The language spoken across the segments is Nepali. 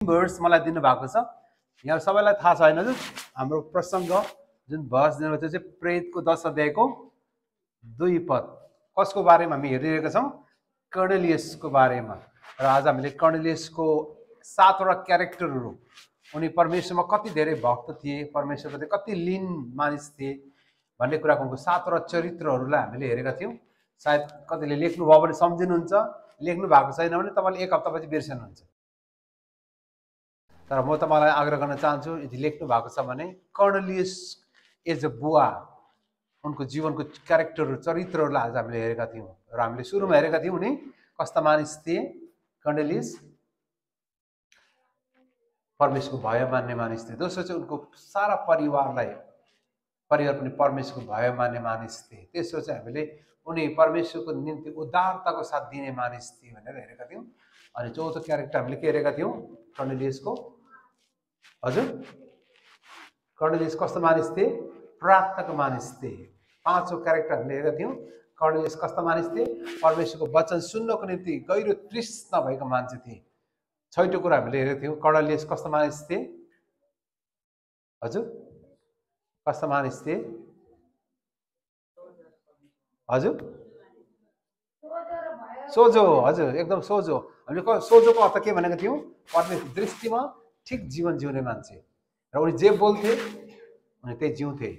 वर्स मलाई दिनु भएको छ। यहाँ सबैलाई थाहा छ हैन हाम्रो प्रसङ्ग जुन भर्स दिनु त्यो चाहिँ प्रेरितको 10 अध्यायको 2 पद कसको बारेमा हामी हेरिरहेका छौँ? कर्नेलियसको बारेमा। र आज हामीले कर्नेलियसको 7 वटा क्यारेक्टरहरू, उनी परमेश्वरमा कति धेरै भक्त थिए, परमेश्वरप्रति कति लीन मानिस थिए भन्ने कुराको उनको 7 वटा चरित्रहरूलाई हामीले हेरेका थियौँ। सायद कतिले लेख्नुभयो भने सम्झिनुहुन्छ, लेख्नु भएको छैन भने तपाईँले एक हप्तापछि बिर्सनुहुन्छ। तर म तपाईँलाई आग्रह गर्न चाहन्छु, यदि लेख्नु भएको छ भने कर्नेलियस एज अ बुवा, उनको जीवनको क्यारेक्टरहरू, चरित्रहरूलाई आज हामीले हेरेका थियौँ। र हामीले सुरुमा हेरेका थियौँ उनी कस्ता मानिस थिए। कर्नेलियस परमेश्वरको भय मान्ने मानिस थिए। दोस्रो चाहिँ उनको सारा परिवार पनि परमेश्वरको भय मान्ने मानिस थिए। तेस्रो चाहिँ हामीले उनी परमेश्वरको निम्ति उदारताको साथ दिने मानिस थिए भनेर हेरेका थियौँ। अनि चौथो क्यारेक्टर हामीले के हेरेका थियौँ? कर्नेलियसको, हजुर, कर्नेलियस कस्तो मानिस थिए? प्रार्थनाको मानिस थिए। पाँचौं क्यारेक्टर हामीले हेरेका थियौँ। कर्नेलियस कस्ता मानिस थिए? परमेश्वरको वचन सुन्नको निम्ति गहिरो तृष्णा भएको मान्छे थिए। छैटौं कुरा हामीले हेरेका थियौँ, कर्नेलियस कस्ता मानिस थिए? हजुर, कस्ता मानिस थिए? हजुर, सोझो, हजुर, एकदम सोझो। हामीले सोझोको अर्थ के भनेको थियौँ? परमेश्वरको दृष्टिमा ठिक जीवन जिउने मान्छे। र उनी जे बोल्थे उनी त्यही जिउँथे।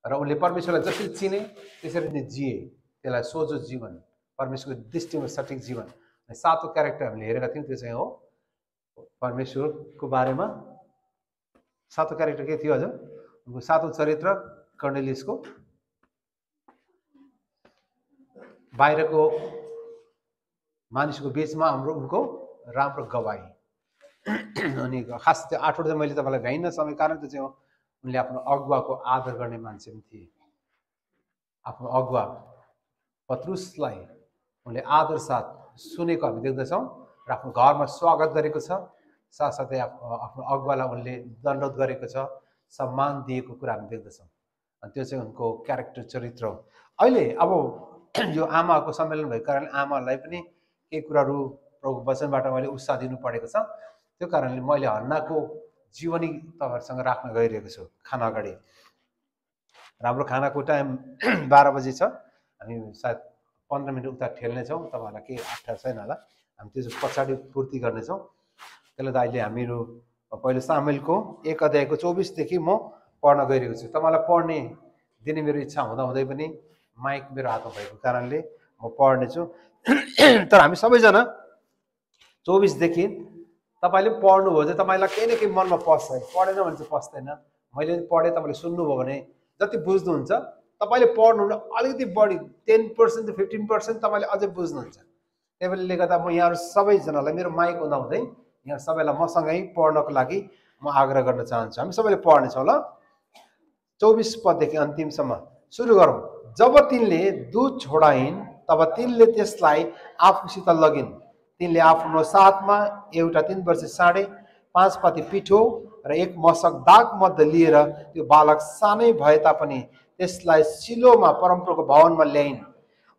र उनले परमेश्वरलाई जसरी चिने त्यसरी नै जिए। त्यसलाई सोझो जीवन, परमेश्वरको दृष्टिमा सठिक जीवन। अनि 7औं क्यारेक्टर हामीले हेरेका थियौँ, त्यो चाहिँ हो परमेश्वरको बारेमा। 7औं क्यारेक्टर के थियो हजुर? उनको 7औं चरित्र कर्नेलियसको बाहिरको मानिसको बीचमा उनको राम्रो गवाई। अनि खास त्यो 8 वटा चाहिँ मैले तपाईँलाई भ्याइनँ समय कारण, त्यो चाहिँ उनले आफ्नो अगुवाको आदर गर्ने मान्छे पनि थिए। आफ्नो अगुवा पत्रुसलाई उनले आदर साथ सुनेको हामी देख्दछौँ र आफ्नो घरमा स्वागत गरेको छ। साथसाथै आफ्नो अगुवालाई उनले दण्डवत गरेको छ, सम्मान दिएको कुरा हामी देख्दछौँ। अनि त्यो चाहिँ उनको क्यारेक्टर, चरित्र हो। अहिले अब यो आमाहरूको सम्मेलन भएको कारणले आमाहरूलाई पनि केही कुराहरू प्रभुको वचनबाट मैले उत्साह दिनु परेको छ। त्यो कारणले मैले हन्नाको जीवनी तपाईँहरूसँग राख्न गइरहेको छु खाना अगाडि। राम्रो खानाको टाइम 12 बजी छ। हामी सायद 15 मिनट उता ठेल्नेछौँ। तपाईँहरूलाई केही अप्ठ्यारो छैन होला, हामी त्यो पछाडि पूर्ति गर्नेछौँ। त्यसले त अहिले हामीहरू पहिलो सामुएलको 1 अध्यायको 24 देखि म पढ्न गइरहेको छु। तपाईँलाई पढ्ने दिने मेरो इच्छा हुँदाहुँदै पनि माइक मेरो हातमा भएको कारणले म पढ्नेछु। तर हामी सबैजना 24 देखि तपाईँले पढ्नुभयो भने तपाईँलाई केही न केही मनमा पस्छ, पढेन भने चाहिँ पस्दैन। मैले पढेँ, तपाईँले सुन्नुभयो भने जति बुझ्नुहुन्छ, तपाईँले पढ्नुहुन्न अलिकति बढी 10% to 15% तपाईँले अझै बुझ्नुहुन्छ। त्यसले गर्दा म यहाँहरू सबैजनालाई मेरो माइक हुँदाहुँदै यहाँ सबैलाई मसँगै पढ्नको लागि म आग्रह गर्न चाहन्छु। हामी सबैले पढ्नेछौँ ल। 24 पददेखि अन्तिमसम्म सुरु गरौँ। जब तिनले दूध छोडाइन् तब तिनले त्यसलाई आफूसित लगिन्। तिनले आफ्नो साथमा एउटा 3 वर्ष साढे 5 पाती पिठो र 1 मशक दाग मध्य लिएर त्यो बालक सानै भए तापनि त्यसलाई सिलोमा परमप्रभुको भवनमा ल्याइन्।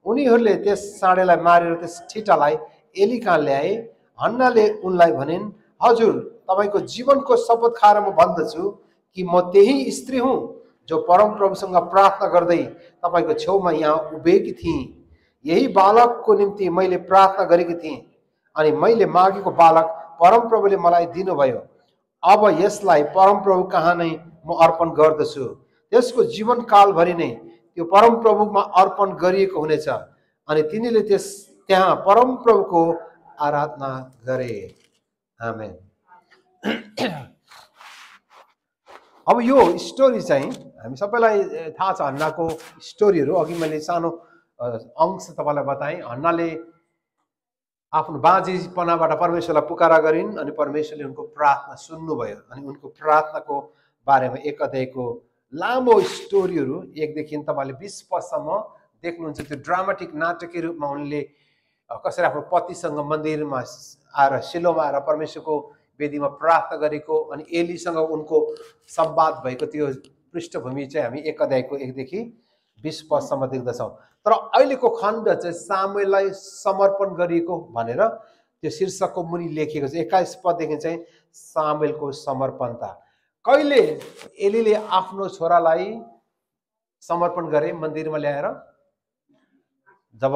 उनीहरूले त्यस साँडेलाई मारेर त्यस ठिटालाई एली कहाँ ल्याए। हन्नाले उनलाई भनिन्, हजुर, तपाईँको जीवनको शपथ खाएर म भन्दछु कि म त्यही स्त्री हुँ जो परमप्रभुसँग प्रार्थना गर्दै तपाईँको छेउमा यहाँ उभिएकी थिएँ। यही बालकको निम्ति मैले प्रार्थना गरेकी थिएँ अनि मैले मागेको बालक परमप्रभुले मलाई दिनुभयो। अब यसलाई परमप्रभु कहाँ नै म अर्पण गर्दछु। त्यसको जीवनकालभरि नै त्यो परमप्रभुमा अर्पण गरिएको हुनेछ। अनि तिनीले त्यहाँ परमप्रभुको आराधना गरे। आमेन। अब यो स्टोरी चाहिँ हामी सबैलाई थाहा छ, हन्नाको स्टोरीहरू। अघि मैले सानो अंश तपाईँलाई बताएँ। हन्नाले आफ्नो बाँझीपनाबाट परमेश्वरलाई पुकारा गरिन् अनि परमेश्वरले उनको प्रार्थना सुन्नुभयो। अनि उनको प्रार्थनाको बारेमा 1 अध्यायको लामो स्टोरीहरू 1 देखि तपाईँले 20 पदसम्म देख्नुहुन्छ। त्यो ड्रामाटिक नाटकीय रूपमा उनले कसरी आफ्नो पतिसँग मन्दिरमा आएर, सिलोमा आएर परमेश्वरको वेदीमा प्रार्थना गरेको अनि एलीसँग उनको संवाद भएको त्यो पृष्ठभूमि चाहिँ हामी 1 अध्यायको 1 देखि 20 पदसम्म देख्दछौँ। तर अहिलेको खण्ड चाहिँ सामुएललाई समर्पण गरिएको भनेर त्यो शीर्षकको मुनि लेखिएको छ 21 पददेखि चाहिँ सामुएलको समर्पणता। कहिले एलीले आफ्नो छोरालाई समर्पण गरे मन्दिरमा ल्याएर? जब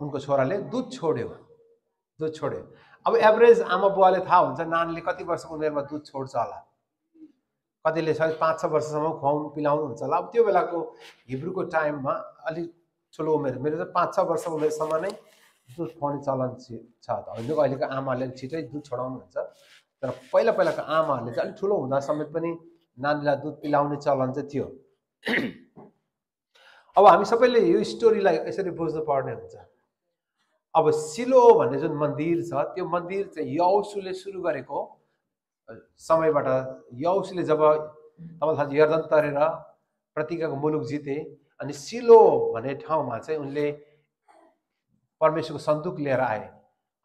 उनको छोराले दुध छोड्यो। अब एभरेज आमा बुवाले थाहा हुन्छ नानीले कति वर्षको उमेरमा दुध छोड्छ होला, कतिले 5-6 वर्षसम्म खुवाउनु पिलाउनु हुन्छ होला। अब त्यो बेलाको हिब्रूको टाइममा अलिक ठुलो उमेर, मेरो चाहिँ 5-6 वर्षको उमेरसम्म नै दुध खुवाउने चलन छ। होइन अहिलेको आमाहरूले छिटै दुध छोडाउनुहुन्छ, तर पहिलाको आमाहरूले चाहिँ अलिक ठुलो हुँदा समेत पनि नानीलाई दुध पिलाउने चलन चाहिँ थियो। अब हामी सबैले यो स्टोरीलाई यसरी बुझ्नु पर्ने हुन्छ। अब सिलो भन्ने जुन मन्दिर छ त्यो मन्दिर चाहिँ यहोशूले सुरु गरेको समयबाट, यहोशूले जब तपाईँलाई थाहा छ यर्दन तरेर प्रतिज्ञाको मुलुक जिते, अनि सिलो भन्ने ठाउँमा चाहिँ उनले परमेश्वरको सन्दुक लिएर आए,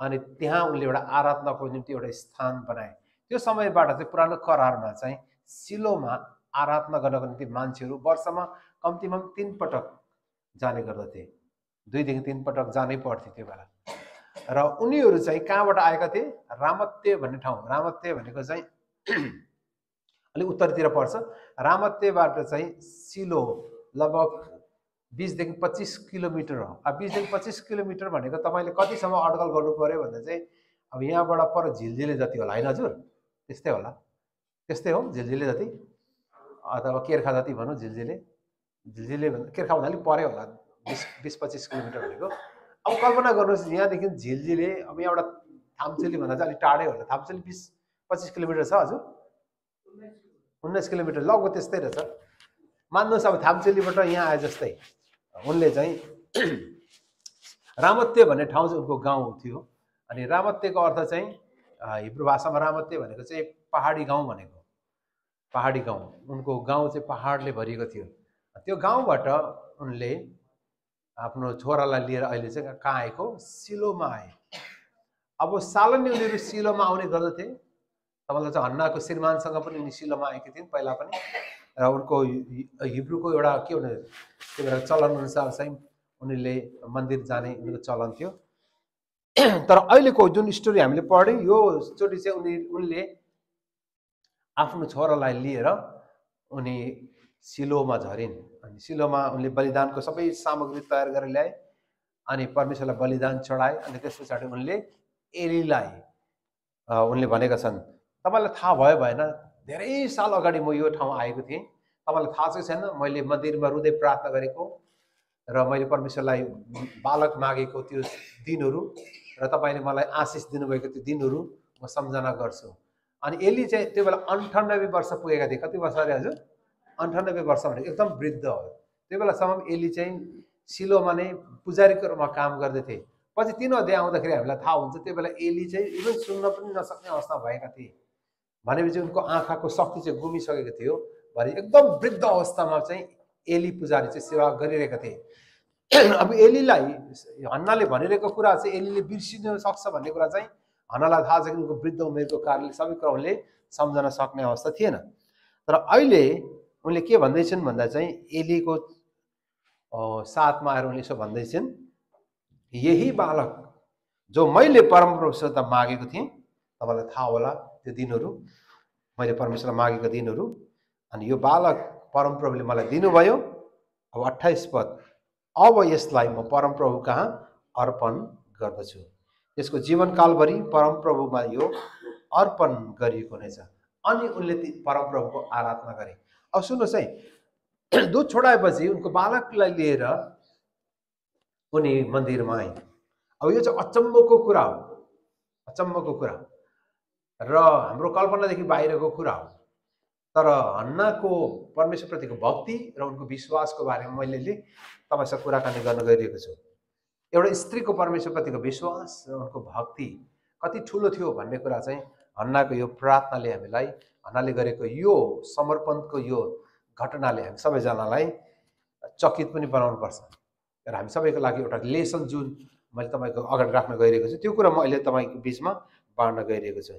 अनि त्यहाँ उनले एउटा आराधनाको निम्ति एउटा स्थान बनाए। त्यो समयबाट चाहिँ पुरानो करारमा चाहिँ सिलोमा आराधना गर्नको निम्ति मान्छेहरू वर्षमा कम्तीमा 3 पटक जाने गर्दथे, 2 देखि 3 पटक जानै पर्थ्यो त्यो बेला। र उनीहरू चाहिँ कहाँबाट आएका थिए? रामत्ते भन्ने ठाउँ, रामत्ते भनेको चाहिँ अलिक उत्तरतिर पर्छ। रामत्तेबाट चाहिँ सिलो लगभग 20 देखि 25 किलोमिटर हो। अब 20 देखि 25 किलोमिटर भनेको तपाईँले कतिसम्म अड्कल गर्नु पर्यो भन्दा चाहिँ अब यहाँबाट पर झिलझिले जति होला, होइन हजुर? त्यस्तै होला, त्यस्तै हो, झिलझिले जति अथवा केर्खा जति भनौँ। झिलझिले केर्खाभन्दा अलिक परै होला, 20-25 किलोमिटर भनेको। अब कल्पना गर्नुहोस् यहाँदेखि झिलझिले, अब यहाँबाट थाम्चेली भन्दा चाहिँ अलिक टाढै होला। थाम्चेली 20-25 किलोमिटर छ हजुर, 19 किलोमिटर लगभग त्यस्तै रहेछ। मान्नुहोस् अब थाम्चेलीबाट यहाँ आए जस्तै उनले चाहिँ रामत्ते भन्ने ठाउँ चाहिँ उनको गाउँ थियो। अनि रामत्तेको अर्थ चाहिँ हिब्रू भाषामा रामत्ते भनेको चाहिँ पहाडी गाउँ भनेको, पहाडी गाउँ। उनको गाउँ चाहिँ पहाडले भरिएको थियो। त्यो गाउँबाट उनले आफ्नो छोरालाई लिएर अहिले चाहिँ कहाँ आएको? सिलोमा आए। अब सालन्य उनीहरू सिलोमा आउने गर्दथे। तपाईँलाई चाहिँ हन्नाको श्रीमानसँग पनि उनी सिलोमा आएकी थिइन् पहिला पनि, र उनको हिब्रूको एउटा के भने त्यो बेला चलन अनुसार चाहिँ उनीहरूले मन्दिर जाने उनीहरूको चलन थियो। तर अहिलेको जुन स्टोरी हामीले पढ्यौँ यो स्टोरी चाहिँ उनले आफ्नो छोरालाई लिएर उनी सिलोमा झरिन्। अनि सिलोमा उनले बलिदानको सबै सामग्री तयार गरेर ल्याए, अनि परमेश्वरलाई बलिदान चढाए। अनि त्यस पछाडि उनले एलीलाई उनले भनेका छन्, तपाईँलाई थाहा भयो भएन धेरै साल अगाडि म यो ठाउँ आएको थिएँ, तपाईँलाई थाहा चाहिँ छैन, मैले मन्दिरमा रुँदै प्रार्थना गरेको र मैले परमेश्वरलाई बालक मागेको त्यो दिनहरू र तपाईँले मलाई आशिष दिनुभएको त्यो दिनहरू म सम्झना गर्छु। अनि एली चाहिँ त्यो बेला 98 वर्ष पुगेका थिए। कति वर्ष अरे हजुर? 98 वर्ष भनेको एकदम वृद्ध हो। त्यो बेलासम्म एली चाहिँ सिलोमा नै पुजारीको रूपमा काम गर्दथे। पछि 3 अध्याय आउँदाखेरि हामीलाई थाहा हुन्छ त्यो बेला एली चाहिँ इभन सुन्न पनि नसक्ने अवस्था भएका थिए। भनेपछि उनको आँखाको शक्ति चाहिँ गुमिसकेको थियो। भरे एकदम वृद्ध अवस्थामा चाहिँ एली पुजारी चाहिँ सेवा गरिरहेका थिए। अब एलीलाई हन्नाले भनिरहेको कुरा चाहिँ एलीले बिर्सिन सक्छ भन्ने कुरा चाहिँ हन्नालाई थाहा छ कि उनको वृद्ध उमेरको कारणले सबै कुरा उनले सम्झन सक्ने अवस्था थिएन। तर अहिले उनले के भन्दैछन् भन्दा चाहिँ एलीको साथमा आएर उनले यसो भन्दैछन्, यही बालक जो मैले परमप्रभुसँग मागेको थिएँ, तपाईँलाई थाहा होला त्यो दिनहरू, मैले परमेश्वरलाई मागेको दिनहरू, अनि यो बालक परमप्रभुले मलाई दिनुभयो। अब 28 पद, अब यसलाई म परमप्रभु कहाँ अर्पण गर्दछु। यसको जीवनकालभरि परमप्रभुमा यो अर्पण गरिएको हुनेछ। अनि उनले परमप्रभुको आराधना गरे। अब सुन्नुहोस् है, दुध छोडाएपछि उनको बालकलाई लिएर उनी मन्दिरमा आए। अब यो चाहिँ अचम्मको कुरा हो, अचम्मको कुरा र हाम्रो कल्पनादेखि बाहिरको कुरा हो। तर हन्नाको परमेश्वरप्रतिको भक्ति र उनको विश्वासको बारेमा मैले तपाईँसँग कुराकानी गर्न गइरहेको छु। एउटा स्त्रीको परमेश्वरप्रतिको विश्वास र उनको भक्ति कति ठुलो थियो भन्ने कुरा चाहिँ हन्नाको यो प्रार्थनाले हामीलाई, हन्नाले गरेको यो समर्पणको यो घटनाले हामी सबैजनालाई चकित पनि बनाउनुपर्छ। र हामी सबैको लागि एउटा लेसन जुन मैले तपाईँको अगाडि राख्न गइरहेको छु त्यो कुरा म अहिले तपाईँको बिचमा बाँड्न गइरहेको छु।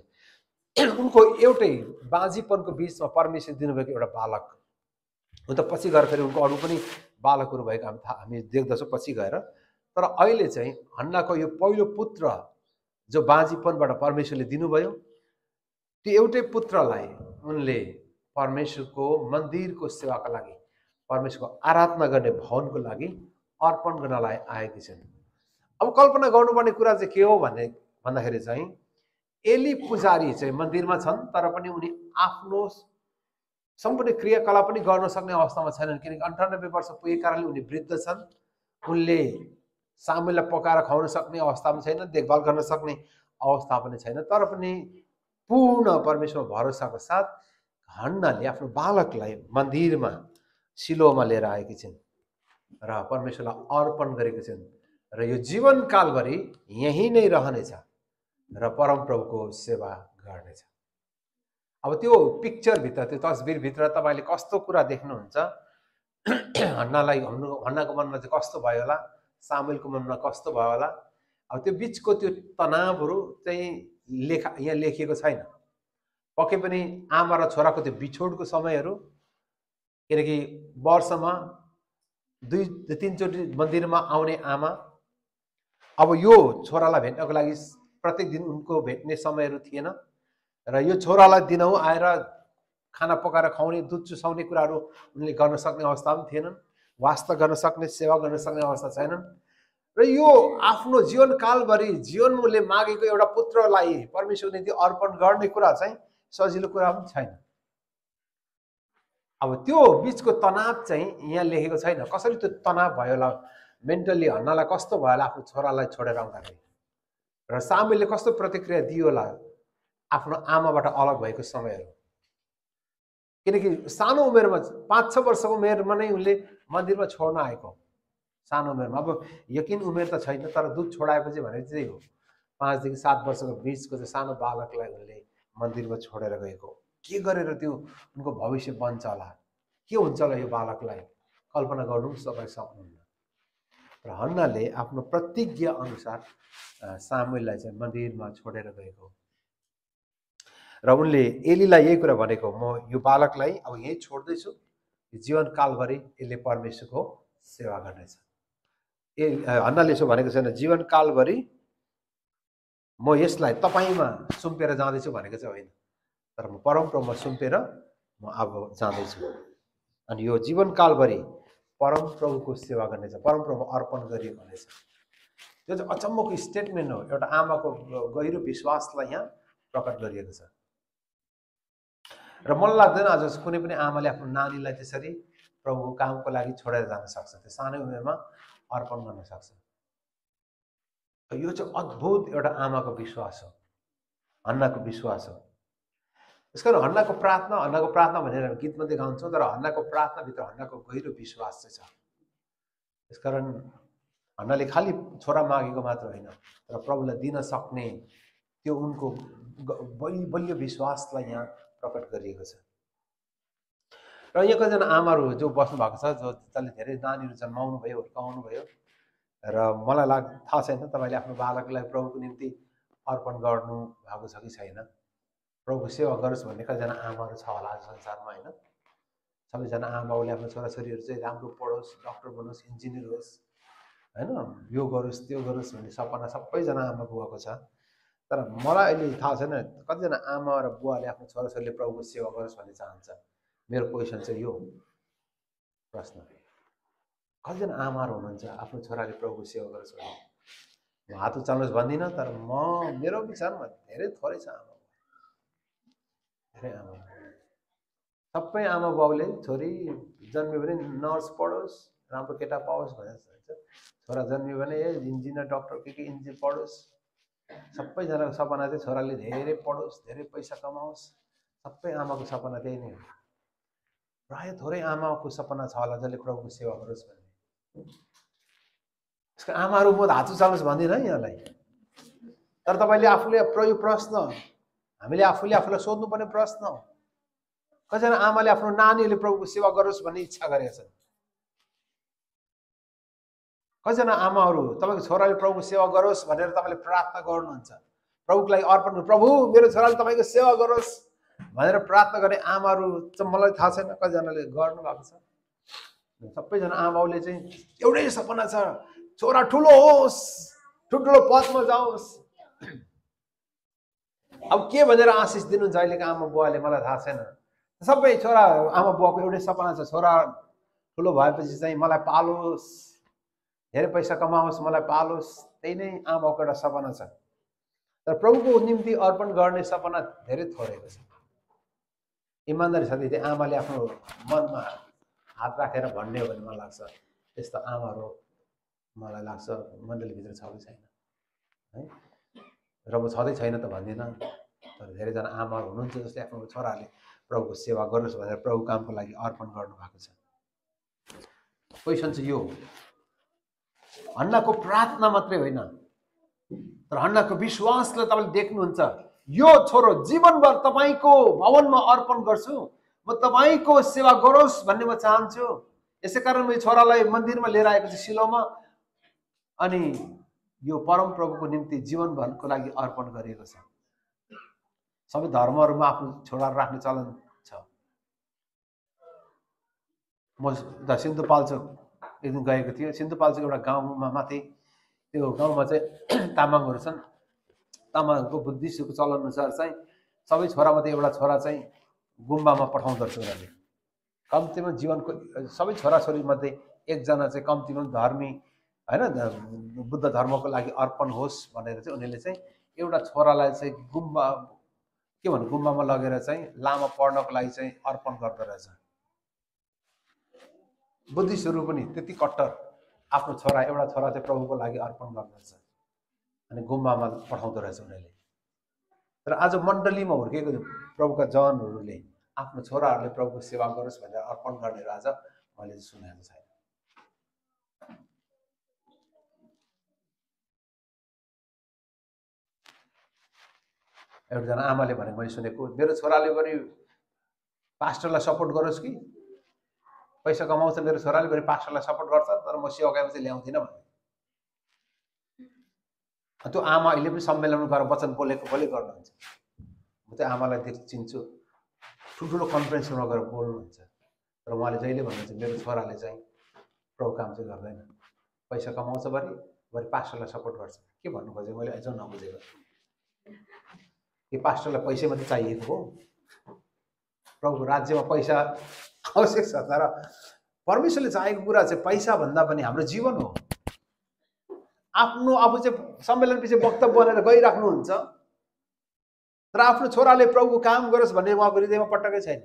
उनको एउटै बाँझीपनको बिचमा परमेश्वर दिनुभएको एउटा बालक हो। त पछि गएर फेरि उनको अरू पनि बालकहरू भएको हामी देख्दछौँ पछि गएर। तर अहिले चाहिँ हन्नाको यो पहिलो पुत्र जो बाँझीपनबाट परमेश्वरले दिनुभयो त्यो एउटै पुत्रलाई उनले परमेश्वरको मन्दिरको सेवाका लागि परमेश्वरको आराधना गर्ने भवनको लागि अर्पण गर्नलाई आएकी छन्। अब कल्पना गर्नुपर्ने कुरा चाहिँ के हो भन्दाखेरि चाहिँ एली पुजारी चाहिँ मन्दिरमा छन् तर पनि उनी आफ्नो सम्पूर्ण क्रियाकलाप पनि गर्न सक्ने अवस्थामा छैनन् किनकि 98 वर्ष पुगेको कारणले उनी वृद्ध छन्। उनले सामुएललाई पकाएर खुवाउन सक्ने अवस्थामा छैन, देखभाल गर्न सक्ने अवस्था पनि छैन। तर पनि पूर्ण परमेश्वरमा भरोसाको साथ हन्नाले आफ्नो बालकलाई मन्दिरमा सिलोमा लिएर आएकी छिन् र परमेश्वरलाई अर्पण गरेकी छिन् र यो जीवनकालभरि यहीँ नै रहनेछ र परमप्रभुको सेवा गर्नेछ। अब त्यो पिक्चरभित्र, त्यो तस्बिरभित्र तपाईँले कस्तो कुरा देख्नुहुन्छ? हन्नाको मनमा चाहिँ कस्तो भयो होला, सामुएलको मनमा कस्तो भयो होला? अब त्यो बिचको त्यो तनावहरू चाहिँ यहाँ लेखिएको छैन। पक्कै पनि आमा र छोराको त्यो बिछोडको समयहरू, किनकि वर्षमा 2-3 चोटि मन्दिरमा आउने आमा अब यो छोरालाई भेट्नको लागि प्रत्येक दिन उनको भेट्ने समयहरू थिएन र यो छोरालाई दिनहुँ आएर खाना पकाएर खुवाउने, दुध चुसाउने कुराहरू उनले गर्न सक्ने अवस्था पनि थिएनन्, वास्ता गर्न सक्ने, सेवा गर्न सक्ने अवस्था छैनन् र यो आफ्नो जीवनकालभरि जीवनले मागेको एउटा पुत्रलाई परमेश्वरले निम्ति अर्पण गर्ने कुरा चाहिँ सजिलो कुरा पनि छैन। अब त्यो बिचको तनाव चाहिँ यहाँ लेखेको छैन। कसरी त्यो तनाव भयो होला, मेन्टली हन्नालाई कस्तो भयो होला आफ्नो छोरालाई छोडेर आउँदाखेरि, र सामुएलले कस्तो प्रतिक्रिया दियो होला आफ्नो आमाबाट अलग भएको समयहरू। किनकि सानो उमेरमा 5-6 वर्षको उमेरमा नै उनले मन्दिरमा छोड्न आएको, सानो उमेरमा। अब यकिन उमेर त छैन तर दुध छोडाएपछि भनेको चाहिँ हो 5 देखि 7 वर्षको बिचको चाहिँ सानो बालकलाई उनले मन्दिरमा छोडेर गएको। के गरेर त्यो उनको भविष्य बन्छ होला, के हुन्छ होला यो बालकलाई, कल्पना गर्नु तपाईँ सक्नुहुन्न। र हन्नाले आफ्नो प्रतिज्ञा अनुसार सामुएललाई चाहिँ मन्दिरमा छोडेर गएको र उनले एलीलाई यही कुरा भनेको, म यो बालकलाई अब यहीँ छोड्दैछु, जीवनकालभरि यसले परमेश्वरको सेवा गर्नेछ। हन्नाले यसो भनेको छैन जीवनकालभरि म यसलाई तपाईँमा सुम्पेर जाँदैछु भनेको चाहिँ होइन, तर म परमप्रभुमा सुम्पेर म अब जाँदैछु अनि यो जीवनकालभरि परमप्रभुको सेवा गर्नेछ, परमप्रभु अर्पण गरिएको हुनेछ। त्यो चाहिँ अचम्मको स्टेटमेन्ट हो, एउटा आमाको गहिरो विश्वासलाई यहाँ प्रकट गरिएको छ। र मलाई लाग्दैन आज कुनै पनि आमाले आफ्नो नानीलाई त्यसरी प्रभुको कामको लागि छोडेर जान सक्छ, त्यो सानै उमेरमा अर्पण गर्न सक्छ। यो चाहिँ अद्भुत एउटा आमाको विश्वास हो, हन्नाको विश्वास हो। त्यसकारण हन्नाको प्रार्थना भनेर गीत मात्रै गाउँछौँ, तर हन्नाको प्रार्थनाभित्र हन्नाको गहिरो विश्वास चाहिँ छ। त्यसकारण हन्नाले खालि छोरा मागेको मात्र होइन, तर प्रभुलाई दिन सक्ने त्यो उनको बलियो विश्वासलाई यहाँ प्रकट गरिएको छ। र यहाँ कतिजना आमाहरू जो बस्नु भएको छ, जसले धेरै नानीहरू जन्माउनु भयो, हुर्काउनु भयो, र मलाई थाहा छैन तपाईँले आफ्नो बालकलाई प्रभुको निम्ति अर्पण गर्नु भएको छ कि छैन, प्रभुको सेवा गरोस् भन्ने कतिजना आमाहरू छ होला आज संसारमा, होइन? सबैजना आमाले आफ्नो छोराछोरीहरू चाहिँ राम्रो पढोस्, डक्टर बनोस्, इन्जिनियर होस्, होइन, यो गरोस् त्यो गरोस् भन्ने सपना सबैजना आमा बुवाको छ। तर मलाई अहिले थाहा छैन कतिजना आमा र बुवाले आफ्नो छोराछोरीले प्रभुको सेवा गरोस् भन्ने चाहन्छ। मेरो क्वेसन चाहिँ यो प्रश्न, कतिजना आमाहरू हुनुहुन्छ आफ्नो छोराले प्रभुको सेवा गरोस् भन्ने? म हात उचाल्नुहोस् भन्दिनँ, तर मेरो विचारमा धेरै थोरै छ आमा, धेरै आमा। सबै आमा बाउले छोरी जन्मियो भने नर्स पढोस्, राम्रो केटा पाओस् भनेर चाहन्छ, छोरा जन्मियो भने इन्जिनियर डक्टर के इन्जिनियर पढोस्। सबैजनाको सपना चाहिँ छोराले धेरै पढोस्, धेरै पैसा कमाओस्, सबै आमाको सपना त्यही नै हो। प्राय थोरै आमाको सपना छ होला जसले प्रभुको सेवा गरोस् भन्ने। यसको आमाहरू म हात उचाल्नुहोस् भन्दिनँ यहाँलाई, तर तपाईँले आफूले यो प्रश्न हामीले आफूलाई सोध्नुपर्ने प्रश्न हो, कतिजना आमाले आफ्नो नानीहरूले प्रभुको सेवा गरोस् भन्ने इच्छा गरेका छन्? कतिजना आमाहरू तपाईँको छोराले प्रभुको सेवा गरोस् भनेर तपाईँले प्रार्थना गर्नुहुन्छ, प्रभुको लागि अर्पण, प्रभु मेरो छोराले तपाईँको सेवा गरोस् भनेर प्रार्थना गर्ने आमाहरू चाहिँ मलाई थाहा छैन कतिजनाले गर्नु भएको छ। सबैजना आमाले चाहिँ एउटै सपना छ, छोरा ठुलो होस्, ठुल्ठुलो पदमा जाओस्, अब के भनेर आशिष दिनुहुन्छ अहिलेको आमा बुवाले मलाई थाहा छैन। सबै छोरा आमा बुवाको एउटै सपना छ, छोरा ठुलो भएपछि चाहिँ मलाई पालोस्, धेरै पैसा कमाओस्, मलाई पालोस्, त्यही नै आमाको एउटा सपना छ। तर प्रभुको निम्ति अर्पण गर्ने सपना धेरै थोरेको छ। इमान्दारी साथै त्यो आमाले आफ्नो मनमा हात राखेर भन्ने हो भने मलाई लाग्छ त्यस्तो आमाहरू मलाई लाग्छ मण्डलीभित्र छ कि छैन है। र म छँदै छैन त भन्दिनँ, तर धेरैजना आमाहरू हुनुहुन्छ जसले आफ्नो छोराहरूले प्रभुको सेवा गरोस् भनेर प्रभु कामको लागि अर्पण गर्नुभएको छ। क्वेसन चाहिँ यो, हन्नाको प्रार्थना मात्रै होइन तर हन्नाको विश्वासलाई तपाईँले देख्नुहुन्छ। यो छोरो जीवनभर तपाईँको भवनमा अर्पण गर्छु, म तपाईँको सेवा गरोस् भन्ने म चाहन्छु, यसै कारण म छोरालाई मन्दिरमा लिएर आएको छु सिलोमा, अनि यो परम प्रभुको निम्ति जीवनभरको लागि अर्पण गरिएको छ। सबै धर्महरूमा आफ्नो छोराहरू राख्ने चलन छ। म सिन्धुपाल्चोक एक दिन गएको थियो। सिन्धुपाल्चोक एउटा गाउँमा माथि, त्यो गाउँमा चाहिँ तामाङहरू छन्। तामाङको बुद्धिस्टको चलन अनुसार चाहिँ सबै छोरामध्ये एउटा छोरा चाहिँ गुम्बामा पठाउँदो रहेछ उनीहरूले। कम्तीमा जीवनको सबै छोराछोरीमध्ये एकजना चाहिँ कम्तीमा धर्मी होइन, बुद्ध धर्मको लागि अर्पण होस् भनेर चाहिँ उनीहरूले चाहिँ एउटा छोरालाई चाहिँ गुम्बा के भन्नु गुम्बामा लगेर चाहिँ लामा पढ्नको लागि चाहिँ अर्पण गर्दो रहेछ। बुद्धिस्टहरू पनि त्यति कट्टर, आफ्नो छोरा एउटा छोरा चाहिँ प्रभुको लागि अर्पण गर्दछ अनि गुम्बामा पठाउँदो रहेछ उनीहरूले। तर आज मण्डलीमा हुर्केको प्रभुका जनहरूले आफ्नो छोराहरूले प्रभुको सेवा गरोस् भनेर अर्पण गर्ने आज मैले सुनेको छैन। एउटाजना आमाले भने मैले सुनेको, मेरो छोराले पनि पास्टरलाई सपोर्ट गरोस् कि पैसा कमाउँछ मेरो छोराले पनि पास्टरलाई सपोर्ट गर्छ, तर म सेवाकामा चाहिँ ल्याउँदिनँ भने। त्यो आमा अहिले पनि सम्मेलनमा गएर वचन बोलेको गर्नुहुन्छ। म चाहिँ आमालाई धेरै चिन्छु, ठुल्ठुलो कन्फरेन्समा गएर बोल्नुहुन्छ, तर उहाँले जहिले भन्नुहुन्छ मेरो छोराले चाहिँ प्रभु काम चाहिँ गर्दैन, पैसा कमाउँछ भरि पास्टरलाई सपोर्ट गर्छ। के भन्नु खोजेको मैले अझ नबुझेको, कि पास्टरलाई पैसा मात्रै चाहिएको हो? प्रभुको राज्यमा पैसा आवश्यक छ, तर परमेश्वरले चाहेको कुरा चाहिँ पैसा भन्दा पनि हाम्रो जीवन हो। आफ्नो आफू चाहिँ सम्मेलन पछि वक्तव्य बनेर गइराख्नुहुन्छ, तर आफ्नो छोराले प्रभुको काम गरोस् भन्ने उहाँको हृदयमा पटक्कै छैन।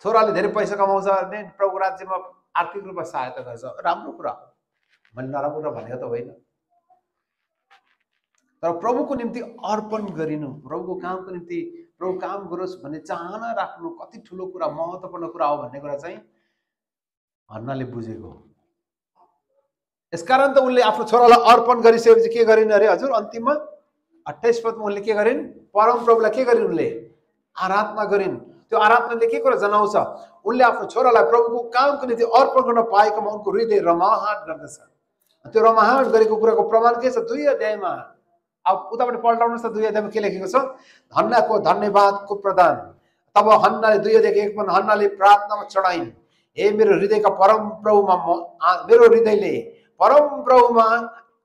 छोराले धेरै पैसा कमाउँछ भने प्रभुको राज्यमा आर्थिक रूपमा सहायता गर्छ, राम्रो कुरा हो, मैले नराम्रो कुरा भनेको त होइन। तर प्रभुको निम्ति अर्पण गरिनु, प्रभुको कामको निम्ति प्रभु काम गरोस् भन्ने चाहना राख्नु कति ठुलो कुरा, महत्त्वपूर्ण कुरा हो भन्ने कुरा चाहिँ हन्नाले बुझेको। यसकारण त उनले आफ्नो छोरालाई अर्पण गरिसकेपछि के गरिन् अरे हजुर? अन्तिममा 28 पदमा उनले के गरिन्? परम प्रभुलाई के गरिन्? उनले आराधना गरिन्। त्यो आराधनाले के कुरा जनाउँछ? उनले आफ्नो छोरालाई प्रभुको कामको निम्ति अर्पण गर्न पाएकोमा उनको हृदय रमाहाट गर्दछ। त्यो रमाहाट गरेको कुराको प्रमाण के छ? 2 अध्यायमा, अब उताबाट पल्टाउनुहोस् त, 2 अध्यायमा के लेखेको छ? हन्नाको धन्यवादको प्रदान। तब हन्नाले 2 अध्यायको 1 पद हन्नाले प्रार्थनामा चढाइन्, हे मेरो हृदयका परम प्रभुमा मेरो हृदयले परम प्रभुमा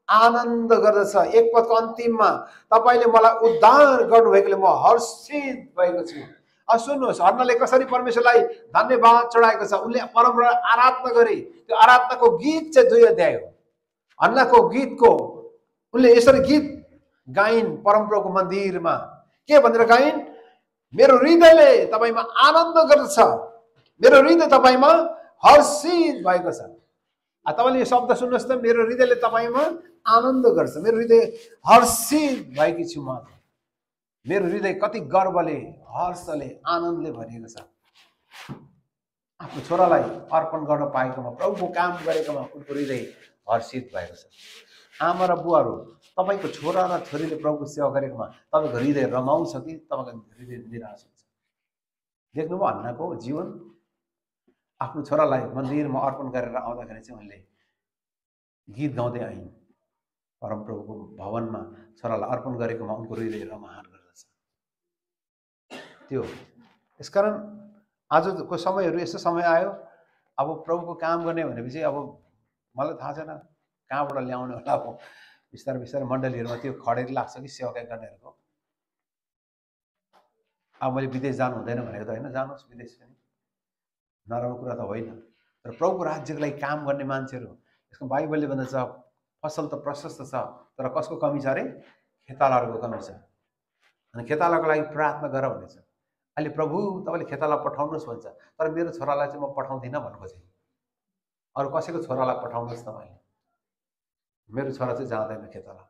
आनन्द गर्दछ। 1 पदको अन्तिममा तपाईँले मलाई उद्धार गर्नुभएकोले म हर्षित भएको छु। सुन्नुहोस्, हन्नाले कसरी परमेश्वरलाई धन्यवाद चढाएको छ। उनले परमप्रभुलाई आराधना गरे। त्यो आराधनाको गीत चाहिँ 2 अध्याय हो। हन्नाको गीतको उनले यसरी गीत गाइन् परमप्रभुको मन्दिरमा। के भनेर गाइन्? मेरो हृदयले तपाईँमा आनन्द गर्दछ, मेरो हृदय तपाईँमा हर्षित भएको छ। तपाईँले यो शब्द सुन्नुहोस् त, मेरो हृदयले तपाईँमा आनन्द गर्छ, मेरो हृदय हर्षित भएकी छु म। मेरो हृदय कति गर्वले, हर्षले, आनन्दले भरिएको छ। आफ्नो छोरालाई अर्पण गर्न पाएकोमा, प्रभुको काम गरेकोमा उनको हृदय हर्षित भएको छ। आमा र बुवाहरू, तपाईँको छोरा र छोरीले प्रभुको सेवा गरेकोमा तपाईँको हृदय रमाउँछ कि तपाईँको हृदय निराश हुन्छ? देख्नुभयो हन्नाको जीवन? आफ्नो छोरालाई मन्दिरमा अर्पण गरेर आउँदाखेरि चाहिँ उनले गीत गाउँदै आइन्। परमप्रभुको भवनमा छोरालाई अर्पण गरेकोमा उनको हृदय रमाहाट गर्दछ। त्यो यसकारण आजको समयहरू यस्तो समय आयो, अब प्रभुको काम गर्ने भनेपछि अब मलाई थाहा छैन कहाँबाट ल्याउने होला। अब बिस्तारै बिस्तारै मण्डलीहरूमा त्यो खडेरी लाग्छ कि सेवाकाई गर्नेहरूको, अब मैले विदेश जानु हुँदैन भनेको त होइन, जानुहोस् विदेश पनि, नराम्रो कुरा त होइन। तर प्रभुको राज्यको लागि काम गर्ने मान्छेहरू, यसको बाइबलले भन्दछ फसल त प्रशस्त छ तर कसको कमी छ अरे? खेतालाहरूको कमी छ। अनि खेतालाको लागि प्रार्थना गर भनेछ। अहिले प्रभु तपाईँले खेताला पठाउनुहोस् भन्छ, तर मेरो छोरालाई चाहिँ म पठाउँदिनँ भन्नुको चाहिँ, अरू कसैको छोरालाई पठाउनुहोस् तपाईँले, मेरो छोरा चाहिँ जाँदैन खेताला।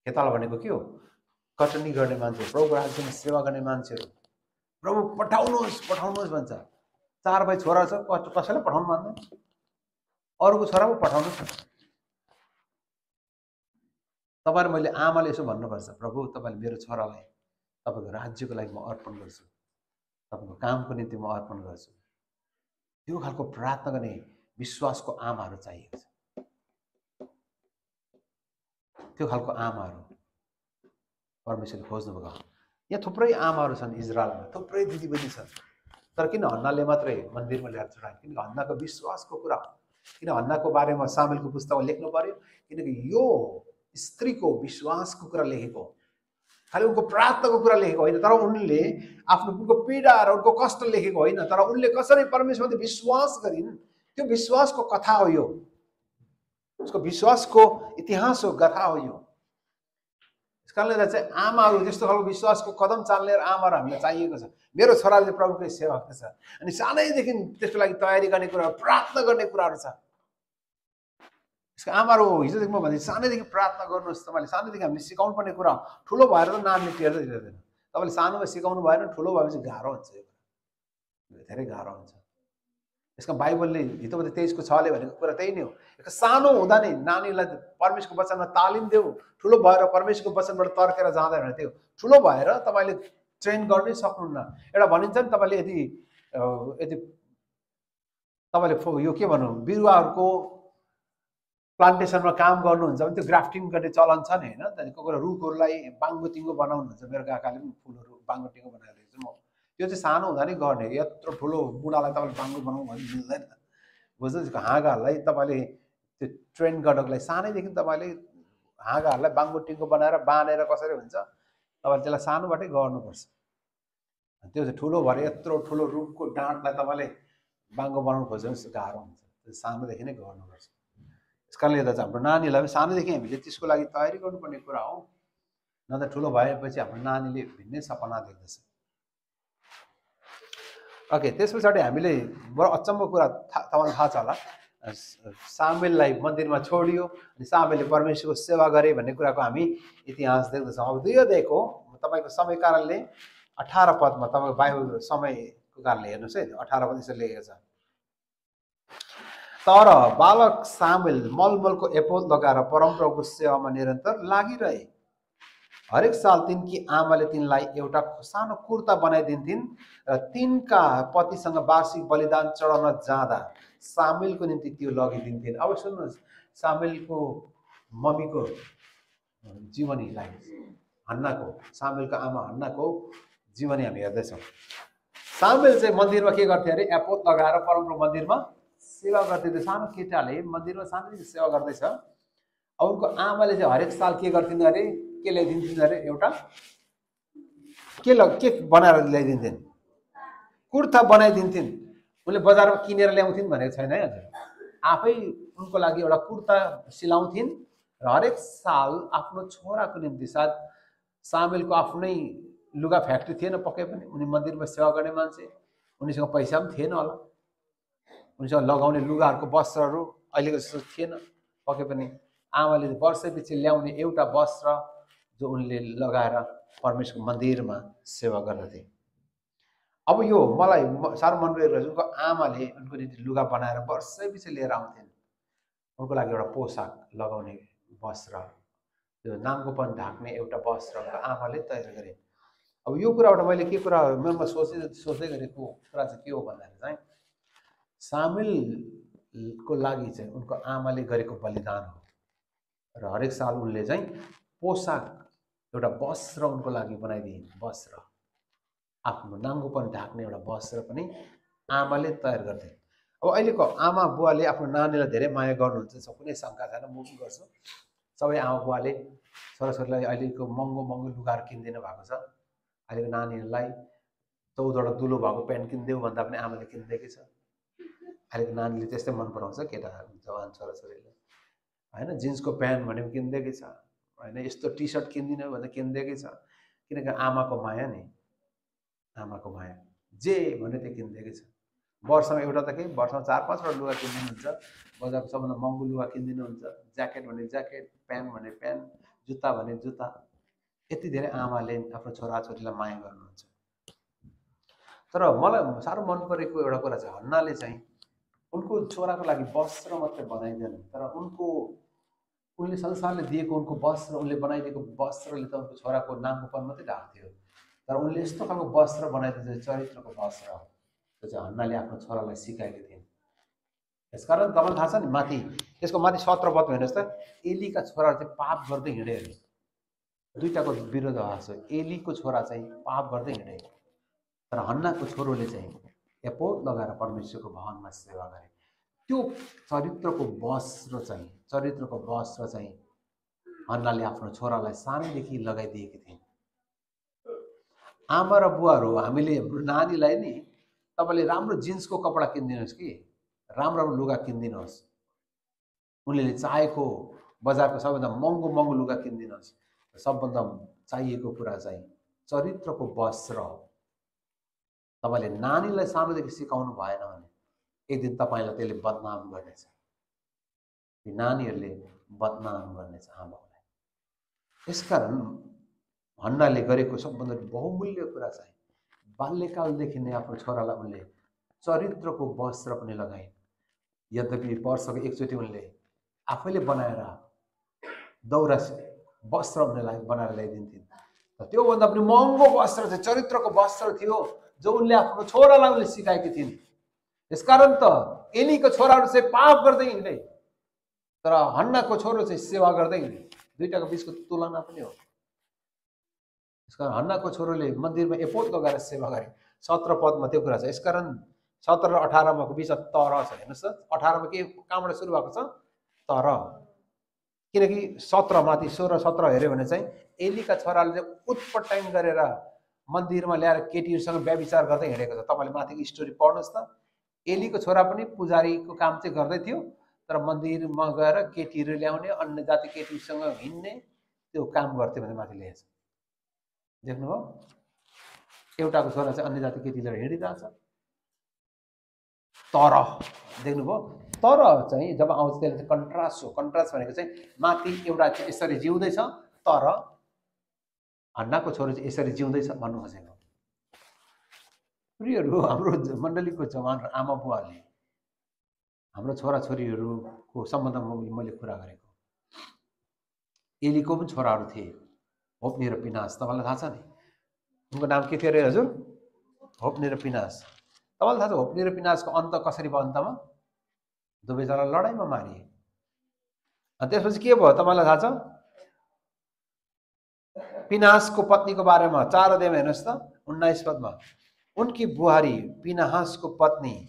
खेताला भनेको के हो? कटनी गर्ने मान्छे, प्रभुको राज्यमा सेवा गर्ने मान्छेहरू। प्रभु पठाउनुहोस् पठाउनुहोस् भन्छ। 4 भाइ छोरा छ, कसैलाई पठाउनु मान्दैन, अरूको छोरा पो पठाउनुहोस् न। तपाईँ र मैले आमाले यसो भन्नुपर्छ, प्रभु तपाईँले मेरो छोरालाई तपाईँको राज्यको लागि म अर्पण गर्छु, तपाईँको कामको निम्ति म अर्पण गर्छु। त्यो खालको प्रार्थना गर्ने विश्वासको आमाहरू चाहिएको छ। त्यो खालको आमाहरू परमेश्वरले खोज्नुभएको। यहाँ थुप्रै आमाहरू छन् इजरायलमा, थुप्रै दिदीबहिनी छन्, तर किन हन्नाले मात्रै मन्दिरमा ल्याएर चढायो? किनकि हन्नाको विश्वासको कुरा, किन हन्नाको बारेमा सामुएलको पुस्तकमा लेख्नु पर्यो? किनकि यो स्त्रीको विश्वासको कुरा लेखेको, खालि उनको प्रार्थनाको कुरा लेखेको होइन, तर उनले आफ्नो उनको पीडा र उनको कष्ट लेखेको होइन, तर उनले कसरी परमेश्वरले विश्वास गरिन् त्यो विश्वासको कथा हो। यो उसको विश्वासको इतिहास हो, गाथा हो यो। यस कारणले चाहिँ आमाहरू त्यस्तो खालको विश्वासको कदम चाल्ने आमाहरू हामीलाई चाहिएको छ। मेरो छोराले प्रभुकै सेवा गर्छ, अनि सानैदेखि त्यसको लागि तयारी गर्ने कुरा, प्रार्थना गर्ने कुराहरू छ। यसको आमाहरू हिजोदेखि म भन्दै सानैदेखि प्रार्थना गर्नुहोस्। तपाईँले सानैदेखि हामीले सिकाउनु पर्ने कुरा, ठुलो भएर त नानीले टेर्दैन। तपाईँले सानोमा सिकाउनु भएन, ठुलो भएपछि गाह्रो हुन्छ, यो धेरै गाह्रो हुन्छ। यसको बाइबलले हितोपदेश 23:6ले भनेको कुरा त्यही नै हो। यसको सानो हुँदा नै नानीलाई परमेश्वरको वचनमा तालिम देऊ, ठुलो भएर परमेश्वरको वचनबाट तर्केर जाँदैन भने त्यो ठुलो भएर तपाईँले ट्रेन गर्नै सक्नुहुन्न। एउटा भनिन्छ नि, तपाईँले यदि तपाईँले यो के भनौँ, बिरुवाहरूको प्लान्टेसनमा काम गर्नुहुन्छ भने त्यो ग्राफ्टिङ गर्ने चलन छ नि, होइन? त्यहाँदेखि कोही रुखहरूलाई बाङ्गो टिङ्गो बनाउनुहुन्छ। मेरो काकाले पनि फुलहरू बाङ्गो टिङ्गो बनाएर दिन्छ। म त्यो चाहिँ सानो हुँदा नै गर्ने, यत्रो ठुलो बुढालाई तपाईँले बाङ्गो बनाउनु भने मिल्दैन, बुझ्नु? हाँगाहरूलाई तपाईँले त्यो ट्रेन गर्नको लागि सानैदेखि तपाईँले हाँगाहरूलाई बाङ्गो टिङ्गो बनाएर बाँधेर कसरी हुन्छ, तपाईँले त्यसलाई सानोबाटै गर्नुपर्छ। त्यो चाहिँ ठुलो भएर यत्रो ठुलो रुखको डाँठलाई तपाईँले बाङ्गो बनाउनु खोज्यो भने गाह्रो हुन्छ। त्यो सानोदेखि नै गर्नुपर्छ। यस कारणले गर्दा चाहिँ हाम्रो नानीलाई पनि सानैदेखि हामीले त्यसको लागि तयारी गर्नुपर्ने कुरा हो। न त ठुलो भएपछि हाम्रो नानीले भिन्नै सपना देख्दछ। ओके, त्यस पछाडि हामीले बडो अचम्मको कुरा तपाईँलाई थाहा छ होला, सामुएललाई मन्दिरमा छोडियो अनि सामुएलले परमेश्वरको सेवा गरे भन्ने कुराको हामी इतिहास देख्दछौँ। अब 2 अध्यायको तपाईँको समय कारणले 18 पदमा तपाईँको बाइबल समयको कारणले हेर्नुहोस् है, 18 पद यसरी लेखेको छ। तर बालक सामुएल मलमलको एपोद लगाएर परमप्रभुको सेवामा निरन्तर लागिरहे। हरेक साल तिनकी आमाले तिनलाई एउटा सानो कुर्ता बनाइदिन्थिन् र तिनका पतिसँग वार्षिक बलिदान चढाउन जाँदा सामुएलको निम्ति त्यो लगिदिन्थिन्। अब सुन्नुहोस्, सामुएलको मम्मीको जीवनीलाई, हन्नाको, सामुएलको आमा हन्नाको जीवनी हामी हेर्दैछौँ। सामुएल चाहिँ मन्दिरमा के गर्थ्यो अरे? एपोद लगाएर परमप्रभु मन्दिरमा सेवा गर्दै थियो। सानो केटाले मन्दिरमा सानैदेखि सेवा गर्दैछ। अब उनको आमाले चाहिँ हरेक साल के गर्थिन् अरे? के ल्याइदिन्थिन् अरे? एउटा के बनाएर ल्याइदिन्थिन्? कुर्ता बनाइदिन्थिन्। उनले बजारमा किनेर ल्याउँथिन् भनेको छैन है हजुर, आफै उनको लागि एउटा कुर्ता सिलाउँथिन् र हरेक साल आफ्नो छोराको निम्ति, सायद सामुएलको आफ्नै लुगा फ्याक्ट्री थिएन पक्कै पनि, उनी मन्दिरमा सेवा गर्ने मान्छे, उनीसँग पैसा पनि थिएन होला, उनीसँग लगाउने लुगाहरूको वस्त्रहरू अहिलेको जस्तो थिएन पक्कै पनि। आमाले वर्षैपछि ल्याउने एउटा वस्त्र जो उनले लगाएर परमेश्वरको मन्दिरमा सेवा गर्दथे। अब यो मलाई साह्रो मन परेको रहेछ, उनको आमाले उनको निम्ति लुगा बनाएर वर्षैपछि लिएर आउँथिन्, उनको लागि एउटा पोसाक लगाउने वस्त्र, त्यो नाङ्गोपन ढाक्ने एउटा वस्त्र उनको आमाले तयार गरे। अब यो कुराबाट मैले के कुरा मनमा सोच्दै गरेको कुरा चाहिँ के हो भन्दाखेरि चाहिँ सामुएलको लागि चाहिँ उनको आमाले गरेको बलिदान हो र हरेक साल उनले चाहिँ पोसाक, एउटा वस्त्र उनको लागि बनाइदिइन्, वस्त्र, आफ्नो नाङ्गोपन ढाक्ने एउटा वस्त्र पनि आमाले तयार गर्थे। अब अहिलेको आमा बुवाले आफ्नो नानीलाई धेरै माया गर्नुहुन्छ, कुनै शङ्का छैन, म पनि गर्छु। सबै आमा बुवाले छोराछोरीलाई अहिलेको महँगो लुगाहरू किनिदिनु भएको छ। अहिलेको नानीहरूलाई 14वटा दुलो भएको प्यान्ट किनिदेऊ भन्दा पनि आमाले किनिदिएकै छ। अहिलेको नानीले त्यस्तै मन पराउँछ केटाहरू जवान छोराछोरीले होइन। जिन्सको प्यान्ट भनेको किनिदिएकै छ होइन। यस्तो टी सर्ट किन्दिनँ भन्दा किनिदिएकै छ। किनकि आमाको माया नि, आमाको माया जे भन्यो त्यो किनिदिएकै छ। वर्षमा एउटा त केही, वर्षमा 4-5वटा लुगा किनिदिनुहुन्छ। बजारको सबभन्दा महँगो लुगा किनिदिनुहुन्छ। ज्याकेट भने ज्याकेट, प्यान्ट भने प्यान्ट, जुत्ता भने जुत्ता। यति धेरै आमाले आफ्नो छोराछोरीलाई माया गर्नुहुन्छ। तर मलाई साह्रो मन परेको एउटा कुरा चाहिँ हन्नाले चाहिँ उनको छोराको लागि वस्त्र मात्रै बनाइदिएन, तर उनले संसारले दिएको उनको वस्त्र, उनले बनाइदिएको वस्त्रले त उनको छोराको नामोपन मात्रै ढाक्थ्यो। तर उनले यस्तो खालको वस्त्र बनाइदिन्छ चरित्रको वस्त्र, त्यो चाहिँ हन्नाले आफ्नो छोरालाई सिकाएकी थिइन्। यसकारण तपाईँलाई थाहा छ नि, माथि त्यसको माथि 17 पद हेर्नुहोस् त, एलीका छोराहरू चाहिँ पाप गर्दै हिँडे अरे। दुईटाको विरोधाभास हो। एलीको छोरा चाहिँ पाप गर्दै हिँडे, तर हन्नाको छोरोले चाहिँ एपोद लगाएर परमेश्वरको भवनमा सेवा गरे। त्यो चरित्रको वस्त्र चाहिँ हन्नाले आफ्नो छोरालाई सानैदेखि लगाइदिएकी थिइन्। आमा र बुवाहरू, हामीले हाम्रो नानीलाई नि तपाईँले राम्रो जिन्सको कपडा किनिदिनुहोस् कि राम्रो लुगा किनिदिनुहोस्, उनले चाहेको बजारको सबभन्दा महँगो लुगा किनिदिनुहोस्, सबभन्दा चाहिएको कुरा चाहिँ चरित्रको वस्त्र हो। तपाईँले नानीलाई सानोदेखि सिकाउनु भएन भने एक दिन तपाईँलाई त्यसले बदनाम गर्नेछ। ती नानीहरूले बदनाम गर्नेछ आमालाई। यसकारण हन्नाले गरेको सबभन्दा बहुमूल्य कुरा चाहिँ बाल्यकालदेखि नै आफ्नो छोरालाई उनले चरित्रको वस्त्र पनि लगाइन्। यद्यपि वर्षको एकचोटि उनले आफैले बनाएर दौरा वस्त्र उनलाई बनाएर ल्याइदिन्थिन्, त्योभन्दा पनि महँगो वस्त्र चाहिँ चरित्रको वस्त्र थियो, जो उनले आफ्नो छोरालाई उनले सिकाएकी थिइन्। यसकारण त एलीको छोराहरू चाहिँ पाप गर्दै हिँडे, तर हन्नाको छोरो चाहिँ सेवा गर्दै हिँडे। दुईटाको बिचको तुलना पनि हो। यसकारण हन्नाको छोरोले मन्दिरमा एपोद लगाएर सेवा गरे। 17 पदमा त्यो कुरा छ। यसकारण 17 र 18मा बिचमा तर छ। हेर्नुहोस् त, 18मा के कहाँबाट सुरु भएको छ? तर। किनकि 17 माथि 16 17 हेऱ्यो भने चाहिँ एलीका छोराले उत्पटाङ गरेर मन्दिरमा ल्याएर केटीहरूसँग व्यभिचार गर्दै हिँडेको छ। तपाईँले माथिको स्टोरी पढ्नुहोस् त। एलीको छोरा पनि पुजारीको काम चाहिँ गर्दै थियो, तर मन्दिरमा गएर केटीहरू ल्याउने, अन्य जाति केटीसँग हिँड्ने त्यो काम गर्थ्यो भने माथि लेखेको छ। देख्नुभयो? एउटाको छोरा चाहिँ अन्य जाति केटी लिएर हिँडिरहेछ। तर देख्नुभयो? तर चाहिँ जब आउँछ त्यसले चाहिँ कन्ट्रास्ट हो। कन्ट्रास्ट भनेको चाहिँ माथि एउटा चाहिँ यसरी जिउँदैछ, तर हन्नाको छोरो चाहिँ यसरी जिउँदैछ भन्नु खोजेको। प्रियहरू, हाम्रो मण्डलीको जवान र आमा बुवाले हाम्रो छोराछोरीहरूको सम्बन्धमा मैले कुरा गरेको। एलीको पनि छोराहरू थिए, होप्नी र पिनास। तपाईँलाई थाहा छ नि उनको नाम के थियो अरे हजुर? होप्नी र पिनास। तपाईँलाई थाहा छ होप्नी र पिनासको अन्त कसरी भयो? अन्तमा दुवैजना लडाइँमा मारिए। अनि त्यसपछि के भयो तपाईँलाई थाहा छ? पिनासको पत्नीको बारेमा 4 अध्यायमा हेर्नुहोस् त, 19 पदमा उनकी बुहारी पिनहासको पत्नी,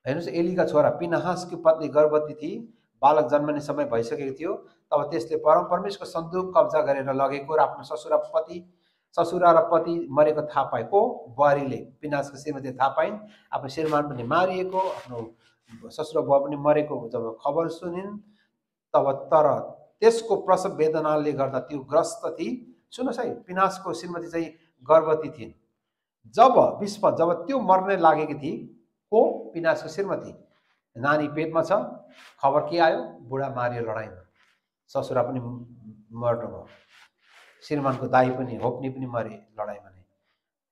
हेर्नुहोस् एलीका छोरा पिनहासकी पत्नी गर्भवती थिई, बालक जन्मने समय भइसकेको थियो। तब त्यसले परमेश्वरको सन्दुक कब्जा गरेर लगेको र आफ्नो ससुरा र पति मरेको थाहा पाए। को? बुहारीले पिनासको श्रीमती थाहा पाइन्। आफ्नो श्रीमान पनि मारिएको, आफ्नो ससुरा बुवा पनि मरेको जब खबर सुनिन्, तब तर त्यसको प्रसव वेदनाले गर्दा त्यो ग्रस्त थिए। सुन्नुहोस् है, पिनासको श्रीमती चाहिँ गर्भवती थिइन्। जब त्यो मर्ने लागेकी थिए, को? पिनासको श्रीमती, नानी पेटमा छ। खबर के आयो? बुढा मारियो लडाइँमा, ससुरा पनि मर्नुभयो, श्रीमानको दाई पनि होप्नी पनि मरे लडाइँमा नै।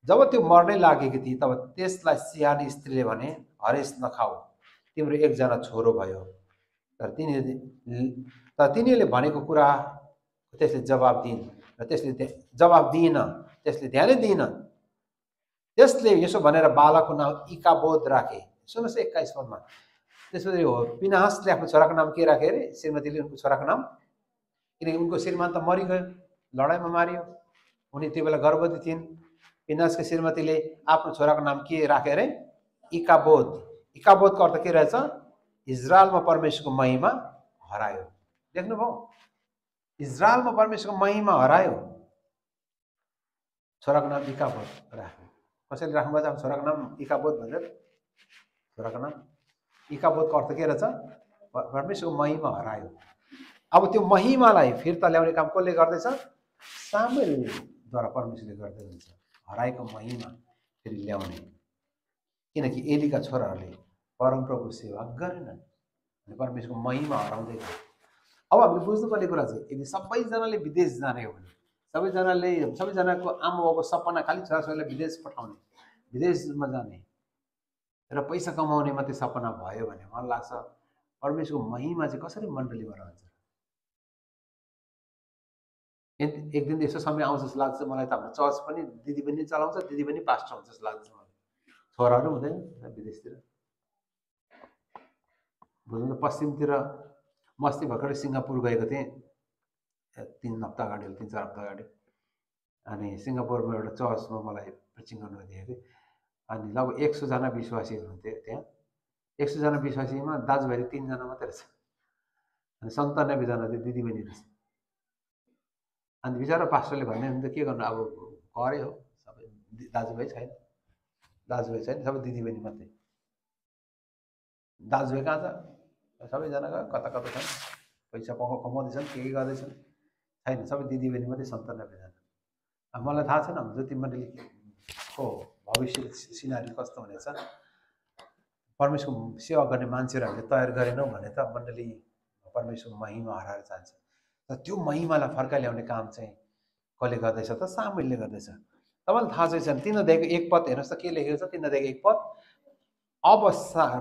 जब त्यो मर्नै लागेकी थिए, तब त्यसलाई सियानी स्त्रीले भने, हरेस नखाऊ, तिम्रो एकजना छोरो भयो। तर तिनीहरूले भनेको कुरा त्यसले जवाब दिइन र त्यसले ध्यानै दिइन। त्यसले यसो भनेर बालकको नाम इकाबोद राखे। सुन्नुहोस् 21 पदमा, त्यसपछि हो पिनहासले आफ्नो छोराको नाम के राखे अरे? श्रीमतीले उनको छोराको नाम, किनकि उनको श्रीमान त मरिगयो, लडाइँमा मारियो, उनी त्यो बेला गर्भवती थिइन्। पिनहासको श्रीमतीले आफ्नो छोराको नाम के राखे अरे? इकाबोद। इकाबोदको अर्थ के रहेछ? इजरायलमा परमेश्वरको महिमा हरायो। देख्नुभयो? इजरायलमा परमेश्वरको महिमा हरायो। छोराको नाम इकाबोद राख्यो। कसैले राख्नुभएको छ छोराको नाम इकाबोध भनेर, छोराको नाम इकाबोधको अर्थ के रहेछ? परमेश्वरको महिमा हरायो। अब त्यो महिमालाई फिर्ता ल्याउने काम कसले गर्दैछ? सामुएलद्वारा परमेश्वरले गर्दै हुन्छ हराएको महिमा फेरि ल्याउने। किनकि एलीका छोराहरूले परमप्रभुको सेवा गरेनन् अनि परमेश्वरको महिमा हराउँदै गयो। अब हामीले बुझ्नुपर्ने कुरा चाहिँ यदि सबैजनाले विदेश जाने हो भने, सबैजनाको आमा बाउको सपना खालि छोराछोरीलाई विदेश पठाउने, विदेशमा जाने र पैसा कमाउने मात्रै सपना भयो भने मलाई लाग्छ परमेश्वरको महिमा चाहिँ कसरी मण्डलीमा रहन्छ? एक दिन यस्तो समय आउँछ जस्तो लाग्छ मलाई त। हाम्रो चर्च पनि दिदी पनि चलाउँछ, दिदी पनि पास्टर हुन्छ जस्तो लाग्छ मलाई। छोराहरू हुँदैन विदेशतिर। बुझ्नु, पश्चिमतिर म अस्ति भर्खरै सिङ्गापुर गएको थिएँ 3 हप्ता अगाडि, 3-4 हप्ता अगाडि। अनि सिङ्गापुरमा एउटा चर्चमा मलाई प्रिचिङ गर्नु दिएको थिएँ। अनि लगभग 100 जना विश्वासीहरू हुन्थ्यो त्यहाँ। 100 जना विश्वासीमा दाजुभाइ 3 जना मात्रै रहेछ अनि 97 जना चाहिँ दिदीबहिनी रहेछ। अनि बिचरा पास्टरले भन्ने हुन्थ्यो के गर्नु, अब गरे हो, सबै दाजुभाइ छैन, सबै दिदीबहिनी मात्रै। दाजुभाइ कहाँ छ? सबैजना कता कता छन्, पैसा कमाउँदैछन्, के गर्दैछन्, छैन, सबै दिदीबहिनी मात्रै 97 जना। अब मलाई थाहा छैन ज्योति मण्डलीको भविष्य सिनारी कस्तो हुनेछ। परमेश्वरको सेवा गर्ने मान्छेहरू हामीले तयार गरेनौँ भने त मण्डली परमेश्वरको महिमा हराएर जान्छ। र त्यो महिमालाई फर्काइ ल्याउने काम चाहिँ कसले गर्दैछ त? सामुएलले गर्दैछ। तपाईँलाई थाहा छैन 3 अध्यायको 1 पद हेर्नुहोस् त के लेखेको छ। 3 अध्यायको 1 पद, अब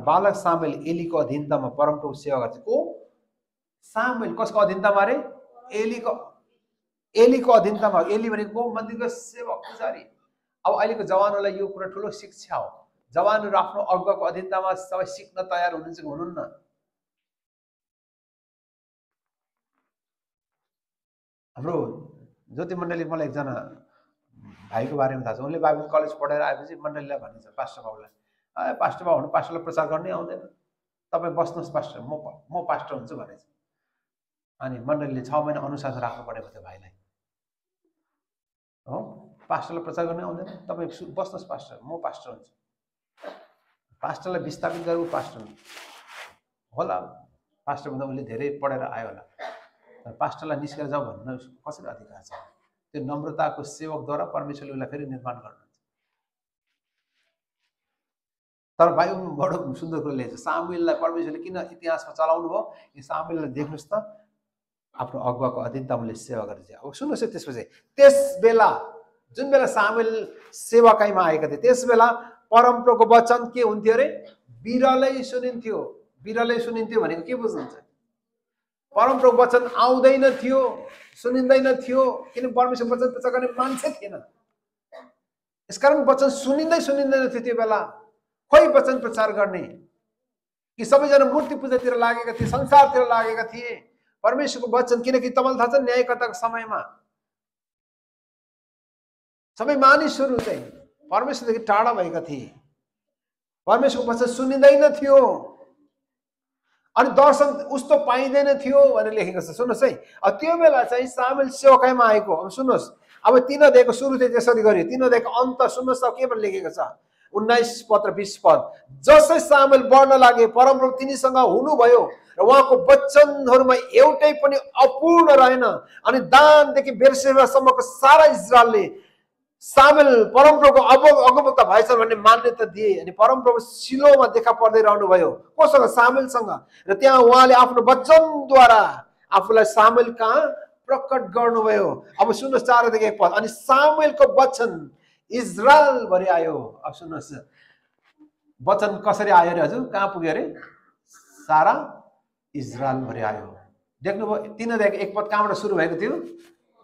बालक सामुएल एलीको अधीनतामा परमप्रभु सेवा गर्छ। को? सामुएल। कसको अधीनतामा अरे? एलीको अधीनतामा। एली भनेको मन्दिरको सेवक, पुजारी। अब अहिलेको जवानहरूलाई यो कुरा ठुलो शिक्षा हो। जवानहरू आफ्नो अगुवाको अधीनतामा सबै सिक्न तयार हुनुहुन्छ कि हुनुहुन्न? हाम्रो ज्योति मण्डली, मलाई एकजना भाइको बारेमा थाहा छ। उनले बाइबल कलेज पढेर आएपछि मण्डलीलाई भनिन्छ, पास्टर बाबुलाई, पास्टर बाबु हुनु, पास्टरलाई प्रचार गर्नै आउँदैन, तपाईँ बस्नुहोस् पास्टर, म पास्टर हुन्छु भनेछ। अनि मण्डलीले 6 महिना अनुशासन राख्नु परेको थियो भाइलाई। हो, पास्टरलाई प्रचार गर्नै आउँदैन, तपाईँ बस्नुहोस् पास्टर, म पास्टर हुन्छु। पास्टरलाई विस्थापित गरेर पास्टर होला। पास्टर भन्दा उसले धेरै पढेर आयो होला, तर पास्टरलाई निस्केर जाऊ भन्न कसरी अधिकार छ? त्यो नम्रताको सेवकद्वारा परमेश्वरले उसलाई फेरि निर्माण गर्नुहुन्छ। तर भाइ बडो सुन्दर कुरो लेखेको छ। सामुएललाई परमेश्वरले किन इतिहासमा चलाउनु भयो? यो सामुएललाई देख्नुहोस् त, आफ्नो अगुवाको अधीनतामा सेवा गरेछ। अब सुन्नुहोस् है, त्यसपछि त्यस बेला जुन बेला सामुएल सेवाकाईमा आएका थिए त्यस बेला परमप्रभुको वचन के हुन्थ्यो अरे? बिरलै सुनिन्थ्यो। बिरलै सुनिन्थ्यो भनेको के बुझ्नुहुन्छ? परमप्रभुको वचन आउँदैन थियो, सुनिँदैन थियो, किन परमेश्वर वचन प्रचार गर्ने मान्छे थिएन। यसकारण वचन सुनिँदैन थियो त्यो बेला। खोइ वचन प्रचार गर्ने कि सबैजना मूर्ति पूजातिर लागेका थिए, संसारतिर लागेका थिए। परमेश्वरको वचन, किनकि तपाईँलाई थाहा छ न्यायकर्ताको समयमा सबै मानिसहरू चाहिँ परमेश्वरदेखि टाढा भएका थिए। परमेश्वरको वचन सुनिँदैन थियो अनि दर्शन उस्तो पाइँदैन थियो भनेर लेखेको छ। सुन्नुहोस् है, अब त्यो बेला चाहिँ सामुएल सेवाकाईमा आएको। अब सुन्नुहोस्, अब 3 अध्यायको सुरु चाहिँ त्यसरी गर्यो, 3 अध्यायको अन्त सुन्नुहोस् अब के भनेर लेखेको छ। 19 पद र 20 पद, जसै सामुएल बढ्न लागे परमप्रभु तिनीसँग हुनुभयो र उहाँको वचनहरूमा एउटै पनि अपूर्ण रहेन। अनि दानदेखि बेर्सेबासम्मको सारा इजरायलले सामुएल परमप्रभुको अगमवक्ता भएछ भन्ने मान्यता दिए। अनि परमप्रभु सिलोमा देखा पर्दै रहनुभयो। कोसँग? सामुएलसँग। र त्यहाँ उहाँले आफ्नो वचनद्वारा आफूलाई सामुएल कहाँ प्रकट गर्नुभयो। अब सुन्नुहोस् 4 देखि 1 पद, अनि सामुएलको वचन इजरायलभरि आयो। अब सुन्नुहोस्, वचन कसरी आयो अरे हजुर? कहाँ पुग्यो अरे? सारा इजरायलभरि आयो। देख्नुभयो 3 अध्यायको 1 पद कहाँबाट सुरु भएको थियो?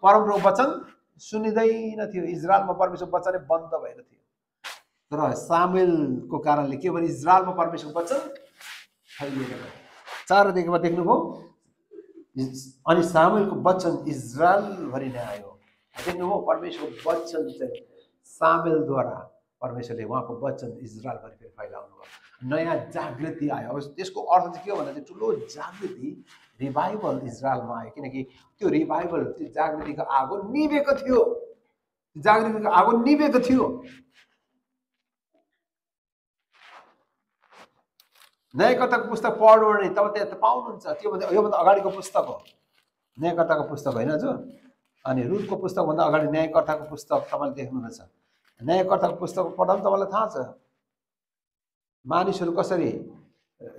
परमप्रभु वचन सुनिँदैन थियो, इजरायलमा परमेश्वरको वचन बन्द भएको थियो। तर सामुएलको कारणले के भने इजरायलमा परमेश्वरको वचन फैलिएर गयो। 4 अध्यायमा देख्नुभयो, अनि सामुएलको वचन इजरायलभरि नै आयो। देख्नुभयो, परमेश्वरको वचन चाहिँ सामुएलद्वारा परमेश्वरले उहाँको वचन इजरायलभरि फेरि फैलाउनु भयो। नयाँ जागृति आयो। अब त्यसको अर्थ चाहिँ के हो भन्दा चाहिँ ठुलो जागृति, रिभाइभल इजरायलमा आयो। किनकि त्यो रिभाइभल, त्यो जागृतिको आगो निभेको थियो। जागृतिको आगो निभेको थियो। न्यायकर्ताको पुस्तक पढ्नु भने तपाईँ त्यहाँ पाउनुहुन्छ। त्योभन्दा योभन्दा अगाडिको पुस्तक हो न्यायकर्ताको पुस्तक होइन जो। अनि रुथको पुस्तकभन्दा अगाडि न्यायकर्ताको पुस्तक तपाईँले देख्नुहुनेछ। न्यायकर्ताको पुस्तक पढ्दा पनि तपाईँलाई थाहा छ मानिसहरू कसरी।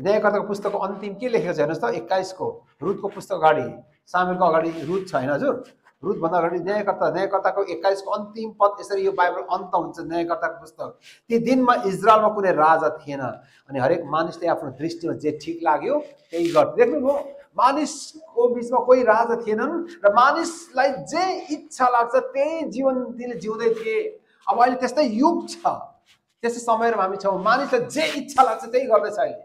न्यायकर्ताको पुस्तकको अन्तिम के लेखेको छ हेर्नुहोस् त 21 को रुथको पुस्तक अगाडि सामुएलको अगाडि रुथ छ होइन हजुर। रुथभन्दा अगाडि न्यायकर्ताको 21 को अन्तिम पद यसरी यो बाइबल अन्त हुन्छ न्यायकर्ताको पुस्तक। ती दिनमा इजरायलमा कुनै राजा थिएन अनि हरेक मानिसले आफ्नो दृष्टिमा जे ठिक लाग्यो त्यही गर्थे। देख्नुभयो मानिसको बिचमा कोही राजा थिएनन् र मानिसलाई जे इच्छा लाग्छ त्यही जीवन तिनले जिउँदै थिए। अब अहिले त्यस्तै युग छ, त्यस्तै समयमा हामी छौँ। मानिसलाई जे इच्छा लाग्छ त्यही गर्दैछ अहिले।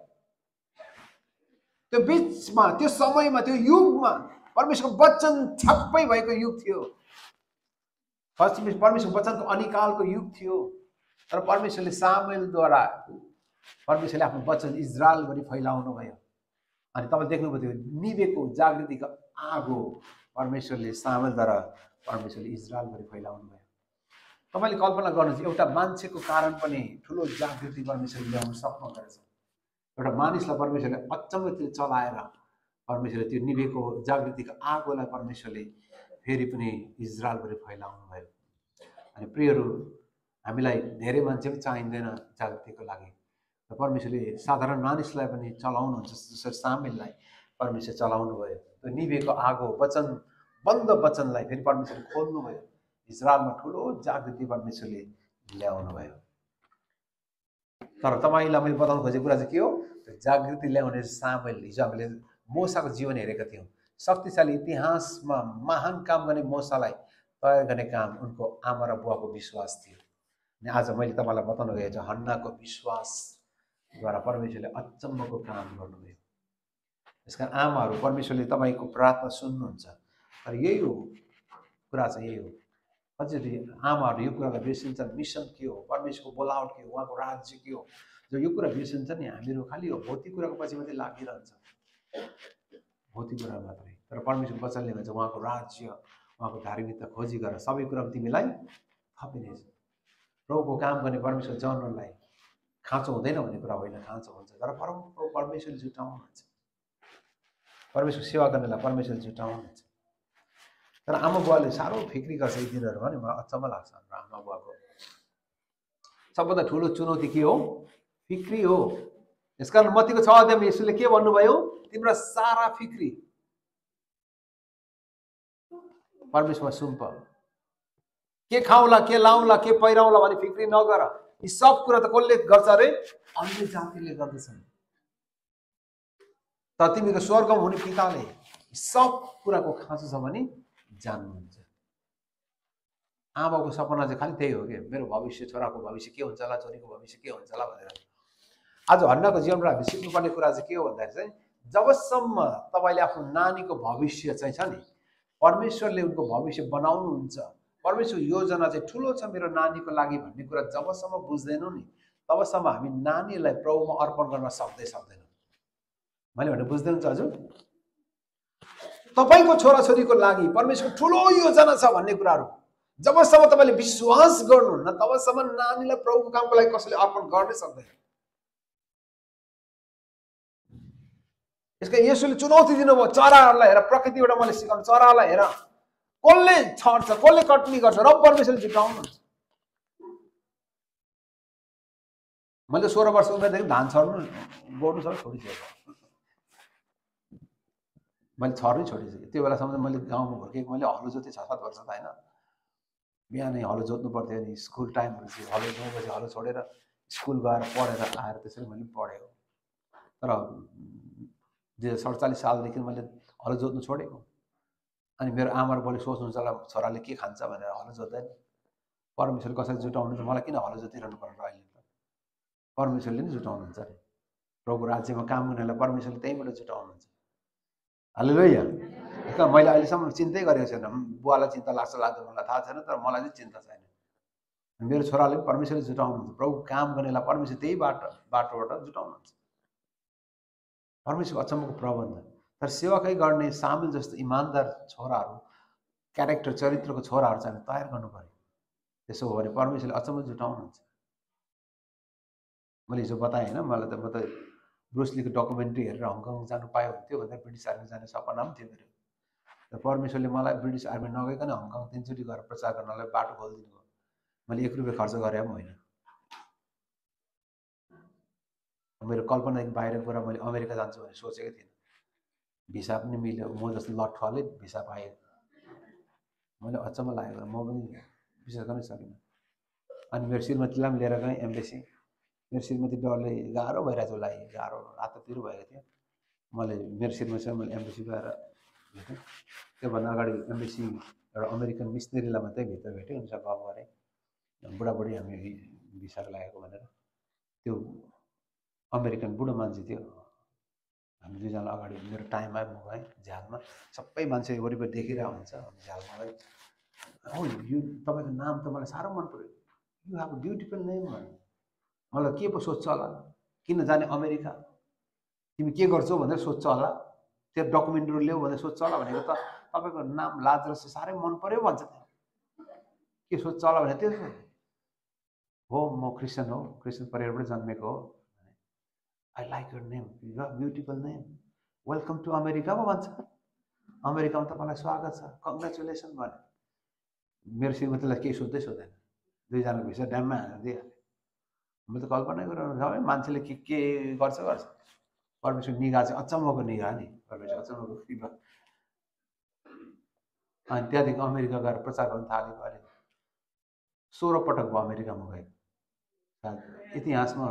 त्यो बिचमा त्यो समयमा त्यो युगमा परमेश्वरको वचन छप्पै भएको युग थियो। परमेश्वरको वचनको अनिकालको युग थियो। तर परमेश्वरले सामुएलद्वारा परमेश्वरले आफ्नो वचन इजरायलभरि फैलाउनु भयो। अनि तपाईँ देख्नुभयो त्यो निभेको जागृतिको आगो परमेश्वरले सामुएलद्वारा परमेश्वरले इजरायलभरि फैलाउनु भयो। तपाईँले कल्पना गर्नुहोस् एउटा मान्छेको कारण पनि ठुलो जागृति परमेश्वरले ल्याउन सक्नुहुँदो रहेछ। एउटा मानिसलाई परमेश्वरले अचम्मतिर चलाएर परमेश्वरले त्यो निभेको जागृतिको आगोलाई परमेश्वरले फेरि पनि इजरायलभरि फैलाउनु भयो। अनि प्रियहरू हामीलाई धेरै मान्छे पनि चाहिँदैन जागृतिको लागि। र परमेश्वरले साधारण मानिसलाई पनि चलाउनुहुन्छ जसरी सामुएललाई परमेश्वर चलाउनु भयो। त्यो निभेको आगो वचन बन्द वचनलाई फेरि परमेश्वरले खोल्नु भयो। इजरायलमा ठुलो जागृति परमेश्वरले ल्याउनु भयो। तर तपाईँलाई मैले बताउनु खोजेको कुरा चाहिँ के हो? जागृति ल्याउने सामुएल। हिजो हामीले मोसाको जीवन हेरेका थियौँ। शक्तिशाली इतिहासमा महान काम गर्ने मोसालाई तयार गर्ने काम उनको आमा र बुवाको विश्वास थियो। अनि आज मैले तपाईँलाई बताउन गएको छु हन्नाको विश्वासद्वारा परमेश्वरले अचम्मको काम गर्नुभयो। त्यसकारण आमाहरू परमेश्वरले तपाईँको प्रार्थना सुन्नुहुन्छ। तर यही हो कुरा चाहिँ यही हो। कतिचोटि आमाहरू यो कुरालाई बिर्सिन्छन् मिसन के हो, परमेश्वरको बोलावट के हो, उहाँको राज्य के हो। जो यो कुरा बिर्सिन्छ नि हामीहरू खालि हो भौतिक कुराको पछि मात्रै लागिरहन्छ, भौतिक कुरा मात्रै। तर परमेश्वरको वचनले भन्छ उहाँको राज्य उहाँको धार्मिकता खोजी गर सबै कुरा तिमीलाई थपिनेछ। प्रभुको काम गर्ने परमेश्वर जनहरूलाई खाँचो हुँदैन भन्ने कुरा होइन, खाँचो हुन्छ। तर परमेश्वरले जुटाउनुहुन्छ, परमेश्वर सेवा गर्नेलाई परमेश्वरले जुटाउनुहुन्छ। तर आमा बुवाले साह्रो फिक्री गर्छ यी दिनहरूमा नि। मलाई अचम्म लाग्छ हाम्रो आमा बुवाको सबभन्दा ठुलो चुनौती के हो? फिक्री हो। यसकारण मत्तीको 6 अध्यायमा येशूले के भन्नुभयो? तिम्रो सारा फिक्री परमेश्वरमा सुम्प। के खाउँला, के लाउँला, के पहिराउँला भन्ने फिक्री नगर। यी सब कुरा त कसले गर्छ अरे? अन्य जातिले गर्दछन्। तर तिमीको स्वर्गमा हुने पिताले सब कुराको खाँचो छ भने जान्नुहुन्छ। आमाको सपना चाहिँ खालि त्यही हो कि मेरो भविष्य, छोराको भविष्य के हुन्छ होला, छोरीको भविष्य के हुन्छ होला भनेर। आज हन्नाको जीवनबाट हामी सिक्नुपर्ने कुरा चाहिँ के हो भन्दाखेरि चाहिँ जबसम्म तपाईँले आफ्नो नानीको भविष्य चाहिँ छ नि, परमेश्वरले उनको भविष्य बनाउनुहुन्छ, परमेश्वर योजना चाहिँ ठुलो छ मेरो नानीको लागि भन्ने कुरा जबसम्म बुझ्दैनौँ नि तबसम्म हामी नानीलाई प्रभुमा अर्पण गर्न सक्दैनौँ। मैले भने बुझ्दै हुन्छ हजुर? तपाईँको छोराछोरीको लागि परमेश्वरको ठुलो योजना छ भन्ने कुराहरू जबसम्म तपाईँले विश्वास गर्नुहुन्न तबसम्म नानीलाई प्रभुको कामको लागि कसैले अर्पण गर्नै सक्दैन। यसका येशूले चुनौती दिनुभयो चराहरूलाई हेर, प्रकृतिबाट मैले सिकाउनु चराहरूलाई हेर कसले छर्छ, कसले कटनी गर्छ, र परमेश्वरले जुटाउनुहुन्छ। मैले 16 वर्ष उमेरदेखि धान छर्नु गोड्नु सबै छोडिसकेको, मैले छर्नै छोडिसकेँ। त्यो बेलासम्म मैले गाउँमा हुर्केको, मैले हलो जोते 6-7 वर्ष त होइन। बिहानै हलो जोत्नु पर्थ्यो, अनि स्कुल टाइम भएपछि हलो 9 बजे हलो छोडेर स्कुल गएर पढेर आएर त्यसरी मैले पढेको। तर 2047 सालदेखि मैले हलो जोत्नु छोडेको। अनि मेरो आमा र बुवाले सोच्नुहुन्छ होला छोराले के खान्छ भनेर हलो जोत्दैन। परमेश्वरले कसरी जुटाउनुहुन्छ, मलाई किन हलो जोतिरहनु पर्छ अहिले? त परमेश्वरले नै जुटाउनुहुन्छ नि। प्रभुको राज्यमा काम गर्नेलाई परमेश्वरले त्यहीँबाट जुटाउनुहुन्छ। हालेलुया। मैले अहिलेसम्म चिन्तै गरेको छैन, बुवालाई चिन्ता लाग्छ लाग्दैन मलाई थाहा छैन, तर मलाई चाहिँ चिन्ता छैन। मेरो छोराले परमेश्वरले जुटाउनुहुन्छ, प्रभुको काम गर्नेलाई परमेश्वर त्यही बाटोबाट जुटाउनुहुन्छ। परमेश्वरको अचम्मको प्रबन्ध। तर सेवाकै गर्ने सामुएल जस्तो इमान्दार छोराहरू, क्यारेक्टर चरित्रको छोराहरू चाहिँ हामी तयार गर्नु पर्यो। त्यसो हो भने परमेश्वरले अचम्म जुटाउनुहुन्छ। मैले हिजो बताएँ होइन, म त ब्रुसलीको डकुमेन्ट्री हेरेर हङकङ जानु पायो हुन्थ्यो भनेर ब्रिटिस आर्मी जाने सपना पनि थियो मेरो। र परमेश्वरले मलाई ब्रिटिस आर्मी नगइकन हङकङ 3 चोटि गएर प्रचार गर्नलाई बाटो खोलिदिनु भयो। मैले 1 रुपियाँ खर्च गरे पनि होइन। मेरो कल्पनादेखि बाहिरको कुरा। मैले अमेरिका जान्छु भनेर सोचेकै थिइनँ। भिसा पनि मिल्यो, म जस्तो लट्ठुवाले भिसा पाएँ। मैले अचम्म लागेको, म पनि विश्वास गर्नै सकिनँ। अनि मेरो श्रीमतीलाई पनि लिएर गएँ एम्बेसी। मेरो श्रीमती डरले गाह्रो भइरहेको थियो, उसलाई गाह्रो आत्तातिरो भएको थियो। मैले मेरो श्रीमतीसँग मैले एम्बेसी गएर भेटेँ। त्योभन्दा अगाडि एम्बेसी एउटा अमेरिकन मिसनरीलाई मात्रै भित्र भेटेँ, उनीसँग गफ गरेँ। बुढाबुढी हामी भिसाको लागेको भनेर। त्यो अमेरिकन बुढो मान्छे थियो। हामी दुईजना अगाडि मेरो टाइम आयो, म गएँ झ्यालमा। सबै मान्छे वरिपरि देखिरहेको हुन्छ। झ्यालमा गएँ, हो यो तपाईँको नाम त मलाई साह्रो मन पऱ्यो, you have a beautiful name भन्यो। मलाई के पो सोध्छ होला, किन जाने अमेरिका, तिमी के गर्छौ भनेर सोध्छ होला, त्यो डकुमेन्टहरू ल्याऊ भनेर सोध्छ होला भनेको त तपाईँको नाम लाजरस साह्रै मन पऱ्यो भन्छ। त्यहाँ के सोध्छ होला भने त्यो हो, म क्रिस्चियन हो, क्रिस्चियन परिवारबाट जन्मेको हो। I like your name, you have beautiful name, welcome to America पो भन्छ। अमेरिकामा तपाईँलाई स्वागत छ, कङ्ग्रेचुलेसन भन्यो। मेरो श्रीमतीलाई केही सोध्दै सोध्दैन, दुईजनाको भिसा ड्याममा हालेर दिइहाल्यो। मैले त कल्पना गरिरहनु छ है, मान्छेले के गर्छ गर्छ। परमेश्वर निगाह चाहिँ अचम्मको निगाह नि, परमेश्वर अचम्मको निगाह। अनि त्यहाँदेखि अमेरिका गएर प्रचार गर्न थालेको। अहिले 16 पटक भयो अमेरिकामा गएको। इतिहासमा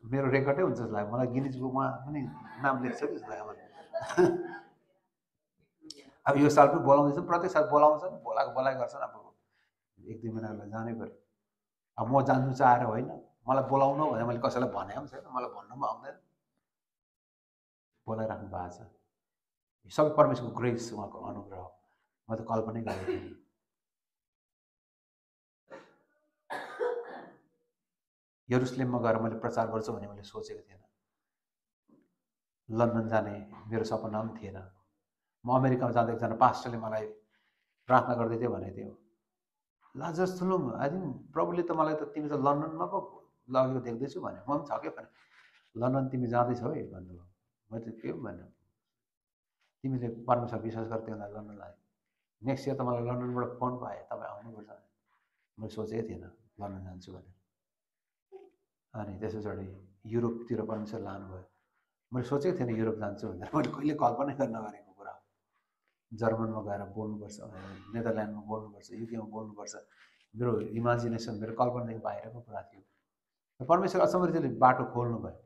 मेरो रेकर्डै हुन्छ जस्तो लाग्यो मलाई, गिनिज बुकमा पनि नाम लेख्छ कि जस्तो लाग्यो मलाई। अब यो साल पनि बोलाउँदैछ, प्रत्येक साल बोलाउँछन्, बोलाइ गर्छन्। अब 1-2 महिनाको जानै पऱ्यो। अब म जान्नु चाहेर होइन, मलाई बोलाउनु भने मैले कसैलाई भने पनि छैन, मलाई भन्नु पनि आउँदैन, बोलाइराख्नु भएको छ। सबै परमेश्वरको ग्रेस, उहाँको अनुग्रह, म त कल्पनै गरेको थिइनँ। यरुसलेममा गएर मैले प्रचार गर्छु भने मैले सोचेको थिएन। लन्डन जाने मेरो सपना पनि थिएन। म अमेरिकामा जाँदा एकजना पास्टरले मलाई प्रार्थना गर्दै थियो भने थियो, लाजरस थुलुम, आई थिङ्क प्रभुले त मलाई त तिमी त लन्डनमा पो लगेको देख्दैछु भने। म पनि छक्कै परेँ, लन्डन तिमी जाँदैछौ है भन्नुभयो। म त के भन्नु, तिमीले परमेश्वर विश्वास गर, तिमीलाई लन्डन लाने। नेक्स्ट इयर त मलाई लन्डनबाट फोन पाएँ, तपाईँ आउनुपर्छ। मैले सोचेकै थिइनँ लन्डन जान्छु भनेर। अनि त्यस पछाडि युरोपतिर परमेश्वर लानुभयो। मैले सोचेको थिएन युरोप जान्छु भनेर, मैले कहिले कल्पना गर्न नगरेको कुरा हो। जर्मनमा गएर बोल्नुपर्छ, नेदरल्यान्डमा बोल्नुपर्छ, युकेमा बोल्नुपर्छ, मेरो इमेजिनेसन, मेरो कल्पनादेखि बाहिरको कुरा थियो। परमेश्वर अचम्मले बाटो खोल्नु भयो।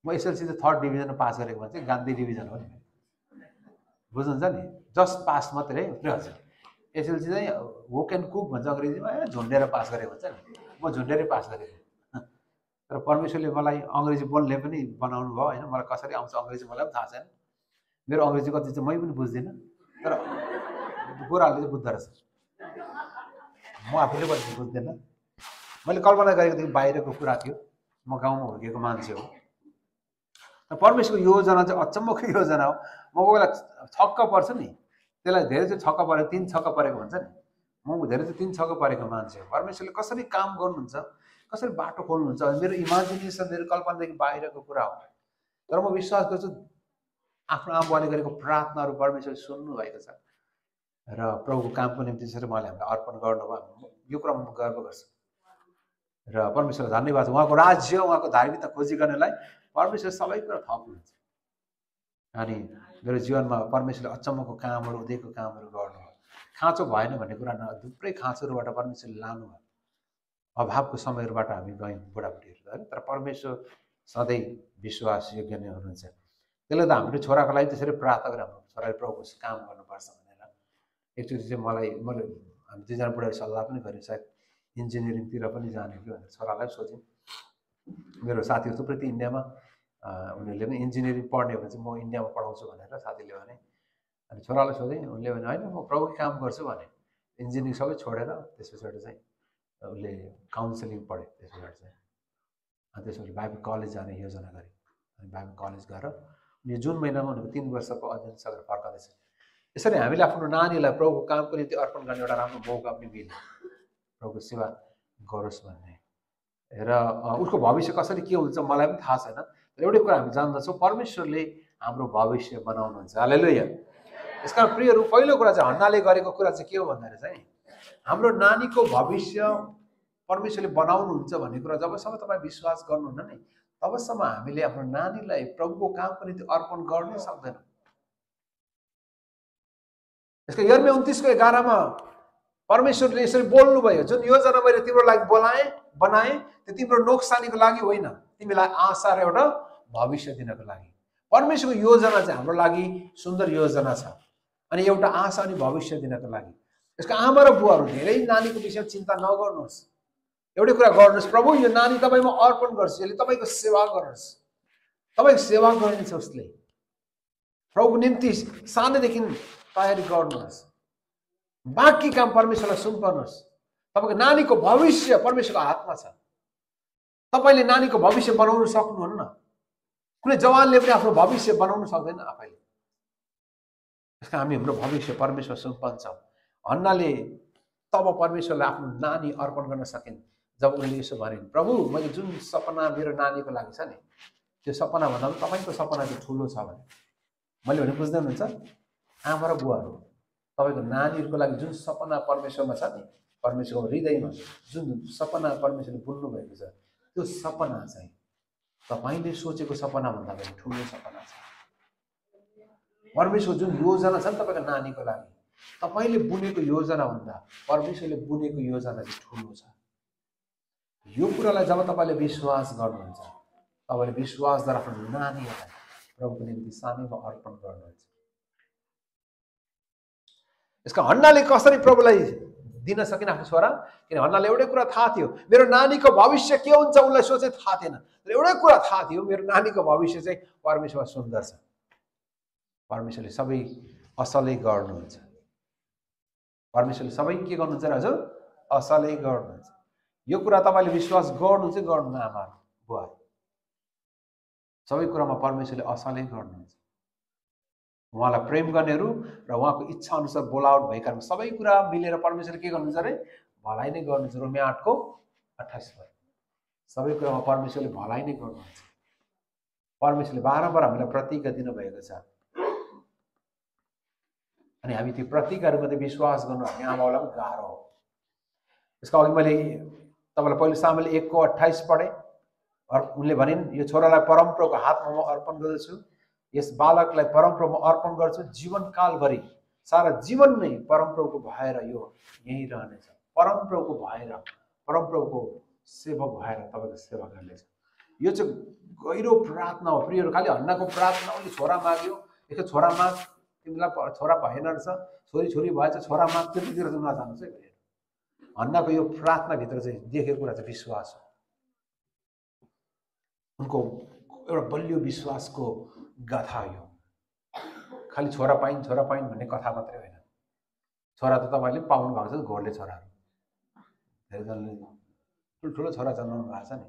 म एसएलसी चाहिँ 3rd डिभिजनमा पास गरेको मान्छे, गान्धी डिभिजन हो नि, बुझ्नुहुन्छ नि, जस्ट पास मात्रै है। हजुर, एसएलसी चाहिँ वो क्यान कुक भन्छ अङ्ग्रेजीमा, झुन्डेर पास गरेको भन्छ नि, म झुन्डेरै पास गरेको। तर परमेश्वरले मलाई अङ्ग्रेजी बोल्ने पनि बनाउनु भयो होइन। मलाई कसरी आउँछ अङ्ग्रेजी मलाई पनि थाहा छैन, मेरो अङ्ग्रेजी कति चाहिँ मै पनि बुझ्दिनँ, तर गोराहरूले चाहिँ बुझ्दो रहेछ, म आफूले पनि बुझ्दैन। मैले कल्पना गरेकोदेखि बाहिरको कुरा थियो। म गाउँमा हुर्केको मान्छे हो। परमेश्वरको योजना चाहिँ अचम्मको योजना हो। म कोही बेला छक्क पर्छु नि, त्यसलाई धेरै चाहिँ छक्क परेको, 3 छक्क परेको हुन्छ नि, म धेरै चाहिँ 3 छक्क परेको मान्छे हो। परमेश्वरले कसरी काम गर्नुहुन्छ, कसरी बाटो खोल्नुहुन्छ, मेरो इमेजिनेसन, मेरो कल्पनादेखि बाहिरको कुरा हो। तर म विश्वास गर्छु आफ्नो आमाबाले गरेको प्रार्थनाहरू परमेश्वरले सुन्नुभएको छ र प्रभुको कामको निम्ति त्यसरी उहाँले हामीलाई अर्पण गर्नुभयो। यो कुरामा म गर्व गर्छु र परमेश्वरलाई धन्यवाद छ। उहाँको राज्य, उहाँको धार्मिकता खोजी गर्नेलाई परमेश्वर सबै कुरा थप्नुहुन्छ। अनि मेरो जीवनमा परमेश्वरले अचम्मको कामहरू, उदेकको कामहरू गर्नुभयो। खाँचो भएन भन्ने कुरा न, थुप्रै खाँचोहरूबाट परमेश्वरले लानुभयो। अभावको समयहरूबाट हामी गयौँ बुढाबुढीहरू, होइन, तर परमेश्वर सधैँ विश्वासयोग्य नै हुनुहुन्छ। त्यसले त हाम्रो छोराको लागि त्यसरी प्रार्थना गरेर हाम्रो छोराले प्रभुको काम गर्नुपर्छ भनेर। एकचोटि चाहिँ मैले हामी 2जना बुढाले सल्लाह पनि गऱ्यौँ, सायद इन्जिनियरिङतिर पनि जाने कि भनेर छोरालाई सोध्यौँ। मेरो साथीहरू थुप्रै थियो इन्डियामा, उनीहरूले पनि इन्जिनियरिङ पढ्ने हो भने चाहिँ म इन्डियामा पढाउँछु भनेर साथीले भने। अनि छोरालाई सोधेँ, उनले भने होइन म प्रभुको काम गर्छु भने। इन्जिनियरिङ सबै छोडेर त्यस पछाडि चाहिँ उसले काउन्सिलिङ पढ्यो। त्यस पछाडि चाहिँ त्यसपछि बाइबल कलेज जाने योजना गरेँ। अनि बाइबल कलेज गएर यो जुन महिनामा उनीहरूको 3 वर्षको अध्ययन सकेर फर्काउँदैछ। यसरी हामीले आफ्नो नानीलाई प्रभुको कामको निम्ति अर्पण गर्ने एउटा राम्रो मौका पनि मिल्यो, प्रभुको सेवा गरोस् भन्ने। र उसको भविष्य कसरी के हुन्छ मलाई पनि थाहा छैन। तर एउटै कुरा हामी जान्दछौँ, परमेश्वरले हाम्रो भविष्य बनाउनुहुन्छ। हालेलुया। यसकारण प्रियहरू, पहिलो कुरा चाहिँ हन्नाले गरेको कुरा चाहिँ के हो भन्दाखेरि चाहिँ हाम्रो नानीको भविष्य परमेश्वरले बनाउनुहुन्छ भन्ने कुरा जबसम्म तपाईँ विश्वास गर्नुहुन्न नि, तबसम्म हामीले आफ्नो नानीलाई प्रभुको कामको निम्ति अर्पण गर्नै सक्दैनौँ। यसको यर्मिया 29:11 परमेश्वरले यसरी बोल्नुभयो, जुन योजना मैले तिम्रो लागि बनाएँ त्यो तिम्रो नोक्सानीको लागि होइन, तिमीलाई आशा र एउटा भविष्य दिनको लागि। परमेश्वरको योजना चाहिँ हाम्रो लागि सुन्दर योजना छ, अनि एउटा आशा अनि भविष्य दिनको लागि। यसको आमा र बुवाहरू धेरै नानीको विषयमा चिन्ता नगर्नुहोस्। एउटै कुरा गर्नुहोस्, प्रभु यो नानी तपाईँमा अर्पण गर्छु, यसले तपाईँको सेवा गर्नुहोस्, तपाईँको सेवा गर्नेछ उसले। प्रभुको निम्ति सानैदेखि तयारी गर्नुहोस्, बाँकी काम परमेश्वरलाई सुम्पर्नुहोस्। तपाईँको नानीको भविष्य परमेश्वरको हातमा छ। तपाईँले नानीको भविष्य बनाउन सक्नुहुन्न। कुनै जवानले पनि आफ्नो भविष्य बनाउन सक्दैन आफैले। त्यसका हामी हाम्रो भविष्य परमेश्वर सुम्पन्छौँ। हन्नाले तब परमेश्वरलाई आफ्नो नानी अर्पण गर्न सकिन् जब उनले यसो भनिन्, प्रभु मैले जुन सपना मेरो नानीको लागि छ नि, त्यो सपना भन्दा पनि तपाईँको सपना चाहिँ ठुलो छ भने। मैले भने बुझ्दै हुनुहुन्छ? आमा र बुवाहरू, तपाईँको नानीहरूको लागि जुन सपना परमेश्वरमा छ नि, परमेश्वरको हृदयमा जुन सपना परमेश्वरले बुन्नु भएको छ, त्यो सपना चाहिँ तपाईँले सोचेको सपना भन्दा पनि ठुलो सपना छ। परमेश्वर जुन योजना छ नि तपाईँको नानीको लागि, तपाईँले बुनेको योजना भन्दा परमेश्वरले बुनेको योजना चाहिँ ठुलो छ। यो कुरालाई जब तपाईँले विश्वास गर्नुहुन्छ, तपाईँले विश्वासद्वारा आफ्नो नानीहरूलाई प्रभुको निम्ति सानैमा अर्पण गर्नुहुन्छ। यसका हन्नाले कसरी प्रभुलाई दिन सकिन आफ्नो छोरा? किन हन्नाले एउटै कुरा थाहा थियो, मेरो नानीको भविष्य के हुन्छ उसलाई सोचे थाहा थिएन, तर एउटै कुरा थाहा थियो, मेरो नानीको भविष्य चाहिँ परमेश्वरमा सुन्दर छ। परमेश्वरले सबै असलै गर्नुहुन्छ। परमेश्वरले सबै के गर्नुहुन्छ र हजुर? असलै गर्नुहुन्छ। यो कुरा तपाईँले विश्वास गर्नु चाहिँ गर्नु आमा बुवा, सबै कुरामा परमेश्वरले असलै गर्नुहुन्छ। उहाँलाई प्रेम गर्नेहरू र उहाँको इच्छा अनुसार बोलावट भएका सबै कुरा मिलेर परमेश्वरले के गर्नुहुन्छ अरे? भलाइ नै गर्नुहुन्छ। रोमियो 8:28 सबै कुरामा परमेश्वरले भलाइ नै गर्नुहुन्छ। परमेश्वरले बारम्बार हामीलाई प्रतिज्ञा दिनुभएको छ, अनि हामी त्यो प्रतिज्ञाहरूमध्ये विश्वास गर्नु हामी आमालाई पनि गाह्रो हो। यसको अघि मैले तपाईँलाई पहिलो सामुएल 1:28 पढेँ। उनले भनिन्, यो छोरालाई परमप्रभुको हातमा म अर्पण गर्दछु, यस बालकलाई परमप्रभुमा अर्पण गर्छु, जीवनकालभरि सारा जीवन नै परमप्रभुको भएर यो यहीँ रहनेछ। परमप्रभुको भएर, परमप्रभुको सेवक भएर तपाईँको सेवा गर्नेछ। यो चाहिँ गहिरो प्रार्थना हो प्रियहरू। खालि हन्नाको प्रार्थना उसले छोरा माग्यो, यसो छोरा माग, तिमीलाई छोरा भएन रहेछ, छोरी भएछ, छोरा माग, त्यतितिर चाहिँ नजानुहोस् है प्रियहरू। हन्नाको यो प्रार्थनाभित्र चाहिँ देखेको कुरा चाहिँ विश्वास हो। उनको एउटा बलियो विश्वासको गाथा यो। खालि छोरा पाइन् भन्ने कथा मात्रै होइन। छोरा त तपाईँले पाउनु भएको छ, घोरले छोराहरू धेरैजनाले ठुल्ठुलो छोरा जन्माउनु भएको छ नि,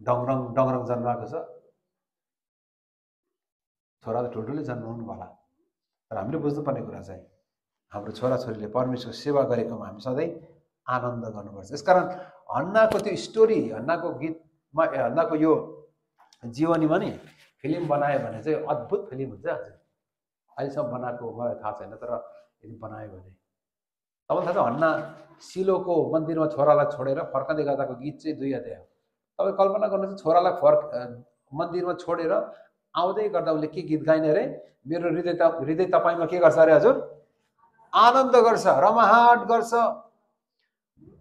डङरङ जन्माएको छ। छोरा त ठुल्ठुलै जन्माउनु होला, तर हामीले बुझ्नुपर्ने कुरा चाहिँ हाम्रो छोराछोरीले परमेश्वरको सेवा गरेकोमा हामी सधैँ आनन्द गर्नुपर्छ। यसकारण हन्नाको त्यो स्टोरी, हन्नाको गीतमा, हन्नाको यो जीवनीमा नि फिल्म बनायो भने चाहिँ अद्भुत फिल्म हुन्छ। हजुर अहिलेसम्म बनाएको मलाई थाहा छैन, तर यदि बनायो भने तपाईँलाई थाहा छ, हन्ना सिलोको मन्दिरमा छोरालाई छोडेर फर्कँदै गर्दाको गीत चाहिँ 2 अध्याय हो। तपाईँ कल्पना गर्नुहोस्, छोरालाई मन्दिरमा छोडेर आउँदै गर्दा उसले के गीत गाइने अरे? मेरो हृदय तपाईँमा के गर्छ अरे हजुर? आनन्द गर्छ, रमाहाट गर्छ।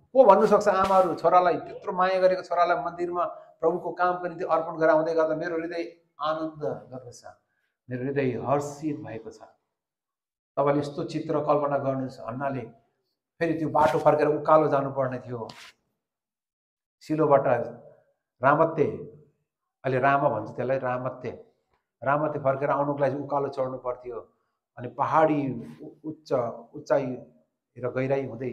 को भन्नु सक्छ आमाहरू छोरालाई, त्यत्रो माया गरेको छोरालाई मन्दिरमा प्रभुको कामको निम्ति अर्पण गरेर आउँदै गर्दा मेरो हृदय आनन्द गर्दछ, मेरो हृदय हर्षित भएको छ। तपाईँले यस्तो चित्र कल्पना गर्नुहोस्। हन्नाले फेरि त्यो बाटो फर्केर उकालो जानुपर्ने थियो, सिलोबाट रामत्ते, अहिले रामा भन्छ त्यसलाई, रामत्ते फर्केर आउनुको लागि उकालो चढ्नु पर्थ्यो, अनि पहाडी उचाइ र गहिराई हुँदै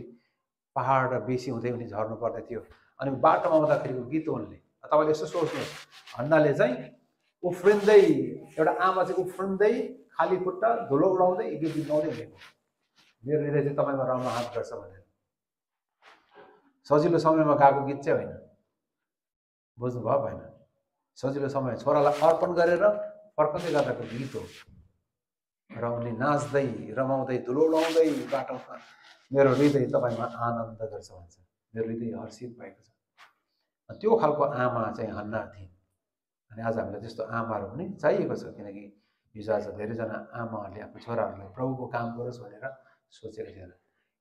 पहाड बेसी हुँदै उनी झर्नु पर्दै थियो। अनि बाटोमा आउँदाखेरिको गीत उनले, तपाईँले यसो सोच्नुहोस्, हन्नाले चाहिँ उफ्रिँदै, एउटा आमा चाहिँ उफ्रिँदै खाली खुट्टा धुलो उडाउँदै गीत गाउँदै हिँडेको, मेरो हृदय चाहिँ तपाईँमा रमाहाट गर्छ भनेर। सजिलो समयमा गाएको गीत चाहिँ होइन, बुझ्नुभयो भएन? सजिलो समय छोरालाई अर्पण गरेर फर्कँदै गर्दाको गीत हो र उनी नाच्दै रमाउँदै धुलोडाउँदै बाटोमा मेरो हृदय तपाईँमा आनन्द गर्छ भन्छ। मेरो हृदय हर्षित भएको छ। त्यो खालको आमा चाहिँ हन्ना थिइन्। अनि आज हामीलाई त्यस्तो आमाहरू पनि चाहिएको छ, किनकि हिजो आज धेरैजना आमाहरूले आफ्नो छोराहरूलाई प्रभुको काम गरोस् भनेर सोचेको थिएन।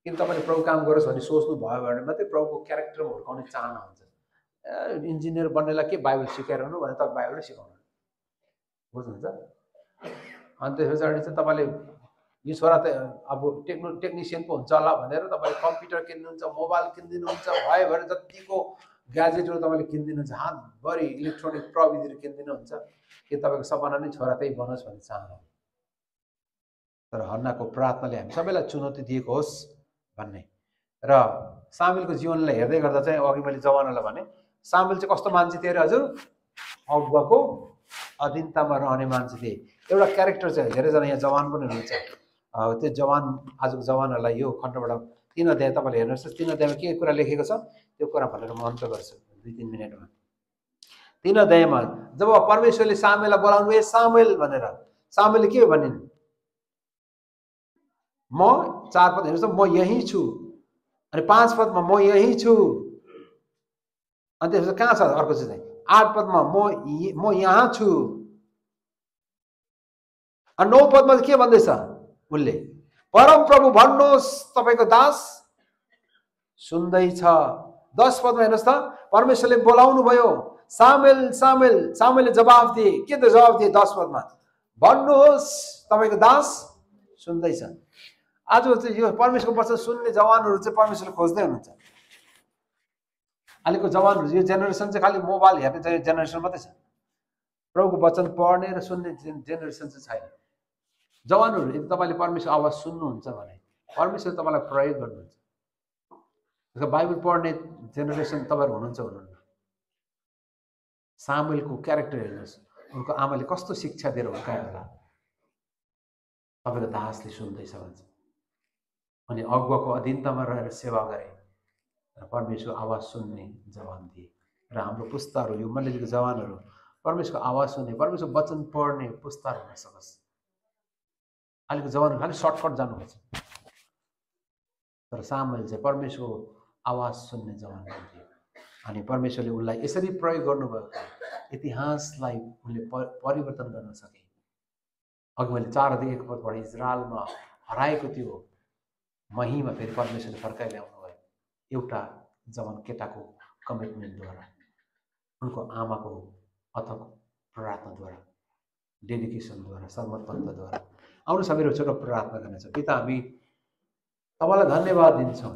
किन तपाईँले प्रभु काम गरोस् भन्ने सोच्नु भयो भने मात्रै प्रभुको क्यारेक्टरमा हुर्काउने चाहना हुन्छ। इन्जिनियर बन्नेलाई के बाइबल सिकाइरहनु भने तपाईँ बाइबलै सिकाउनु, बुझ्नुहुन्छ? अनि त्यस पछाडि चाहिँ तपाईँले यो छोरा त अब टेक्निसियन पो हुन्छ होला भनेर तपाईँले कम्प्युटर किन्नुहुन्छ, मोबाइल किनिदिनुहुन्छ, भयो भने जतिको ग्याजेटहरू तपाईँले किनिदिनुहुन्छ, हातभरि इलेक्ट्रोनिक प्रविधिहरू किनिदिनुहुन्छ, कि तपाईँको सपना नै छोरा त्यही बनोस् भन्ने चाहना। तर हन्नाको प्रार्थनाले हामी सबैलाई चुनौती दिएको होस् भन्ने। र सामुएलको जीवनलाई हेर्दै गर्दा चाहिँ अघि मैले जवानहरूलाई भने सामुएल चाहिँ कस्तो मान्छे थिए अरे हजुर? अगुवाको अधीनतामा रहने मान्छे थिए। एउटा क्यारेक्टर चाहिँ धेरैजना यहाँ जवान पनि हुनुहुन्छ। त्यो जवान आजको जवानहरूलाई यो खण्डबाट 3 अध्याय तपाईँले हेर्नुहोस्। 3 अध्यायमा के कुरा लेखेको छ त्यो कुरा भनेर म अन्त गर्छु 2-3 मिनटमा। 3 अध्यायमा जब परमेश्वरले सामुएललाई बोलाउनु ए सामुएल भनेर, सामुएलले के भनिन्? म 4 पद हेर्नुहोस्, म यही छु। अनि 5 पदमा म यही छु। अनि त्यसपछि कहाँ छ अर्को चाहिँ 8 पदमा म यहाँ छु। अनि 9 पदमा के भन्दैछ उसले? परम प्रभु भन्नुहोस् तपाईँको दास सुन्दैछ। 10 पदमा हेर्नुहोस् त, परमेश्वरले बोलाउनु भयो, सामुएल सामुएल। सामुएलले जवाफ दिए। के त जवाफ दिए? 10 पदमा भन्नुहोस् तपाईँको दास सुन्दैछ। आज चाहिँ यो परमेश्वरको वचन सुन्ने जवानहरू चाहिँ परमेश्वरले खोज्दै हुनुहुन्छ। अहिलेको जवानहरू यो जेनेरेसन चाहिँ खालि मोबाइल हेर्ने जेनेरेसन मात्रै छ। प्रभुको वचन पढ्ने र सुन्ने जेनेरेसन चाहिँ छैन। जवानहरू यदि तपाईँले परमेश्वर आवाज सुन्नुहुन्छ भने परमेश्वर तपाईँलाई प्रयोग गर्नुहुन्छ। बाइबल पढ्ने जेनेरेसन तपाईँहरू हुनुहुन्छ हुनुहुन्न? सामुएलको क्यारेक्टर हेर्नुहोस्, उनको आमाले कस्तो शिक्षा दिएर हुर्कायो होला। तपाईँको दासले सुन्दैछ भन्छ। अनि अगुवाको अधीनतामा रहेर सेवा गरे र परमेश्वर आवाज सुन्ने जवान थिए। र हाम्रो पुस्ताहरू, यो मण्डलीको जवानहरू परमेश्वरको आवाज सुन्ने, परमेश्वरको वचन पढ्ने पुस्ताहरू हुन सकोस्। अहिलेको जवानहरू खालि सर्टकट जानुपर्छ। तर सामुएल चाहिँ परमेश्वरको आवाज सुन्ने जवान थिए। अनि परमेश्वरले उनलाई यसरी प्रयोग गर्नुभयो, इतिहासलाई उनले परिवर्तन गर्न सके। अघि मैले 4:1 पढेँ, इजरायलमा हराएको त्यो महिमा फेरि परमेश्वरले फर्काइ ल्याउनु भयो। एउटा जवान केटाको कमिटमेन्टद्वारा, उनको आमाको अथक प्रार्थनाद्वारा, डेडिकेसनद्वारा, समर्पणताद्वारा। आउनुहोस् हामीहरू छोटो प्रार्थना गर्नेछौँ। पिता, हामी तपाईँलाई धन्यवाद दिन्छौँ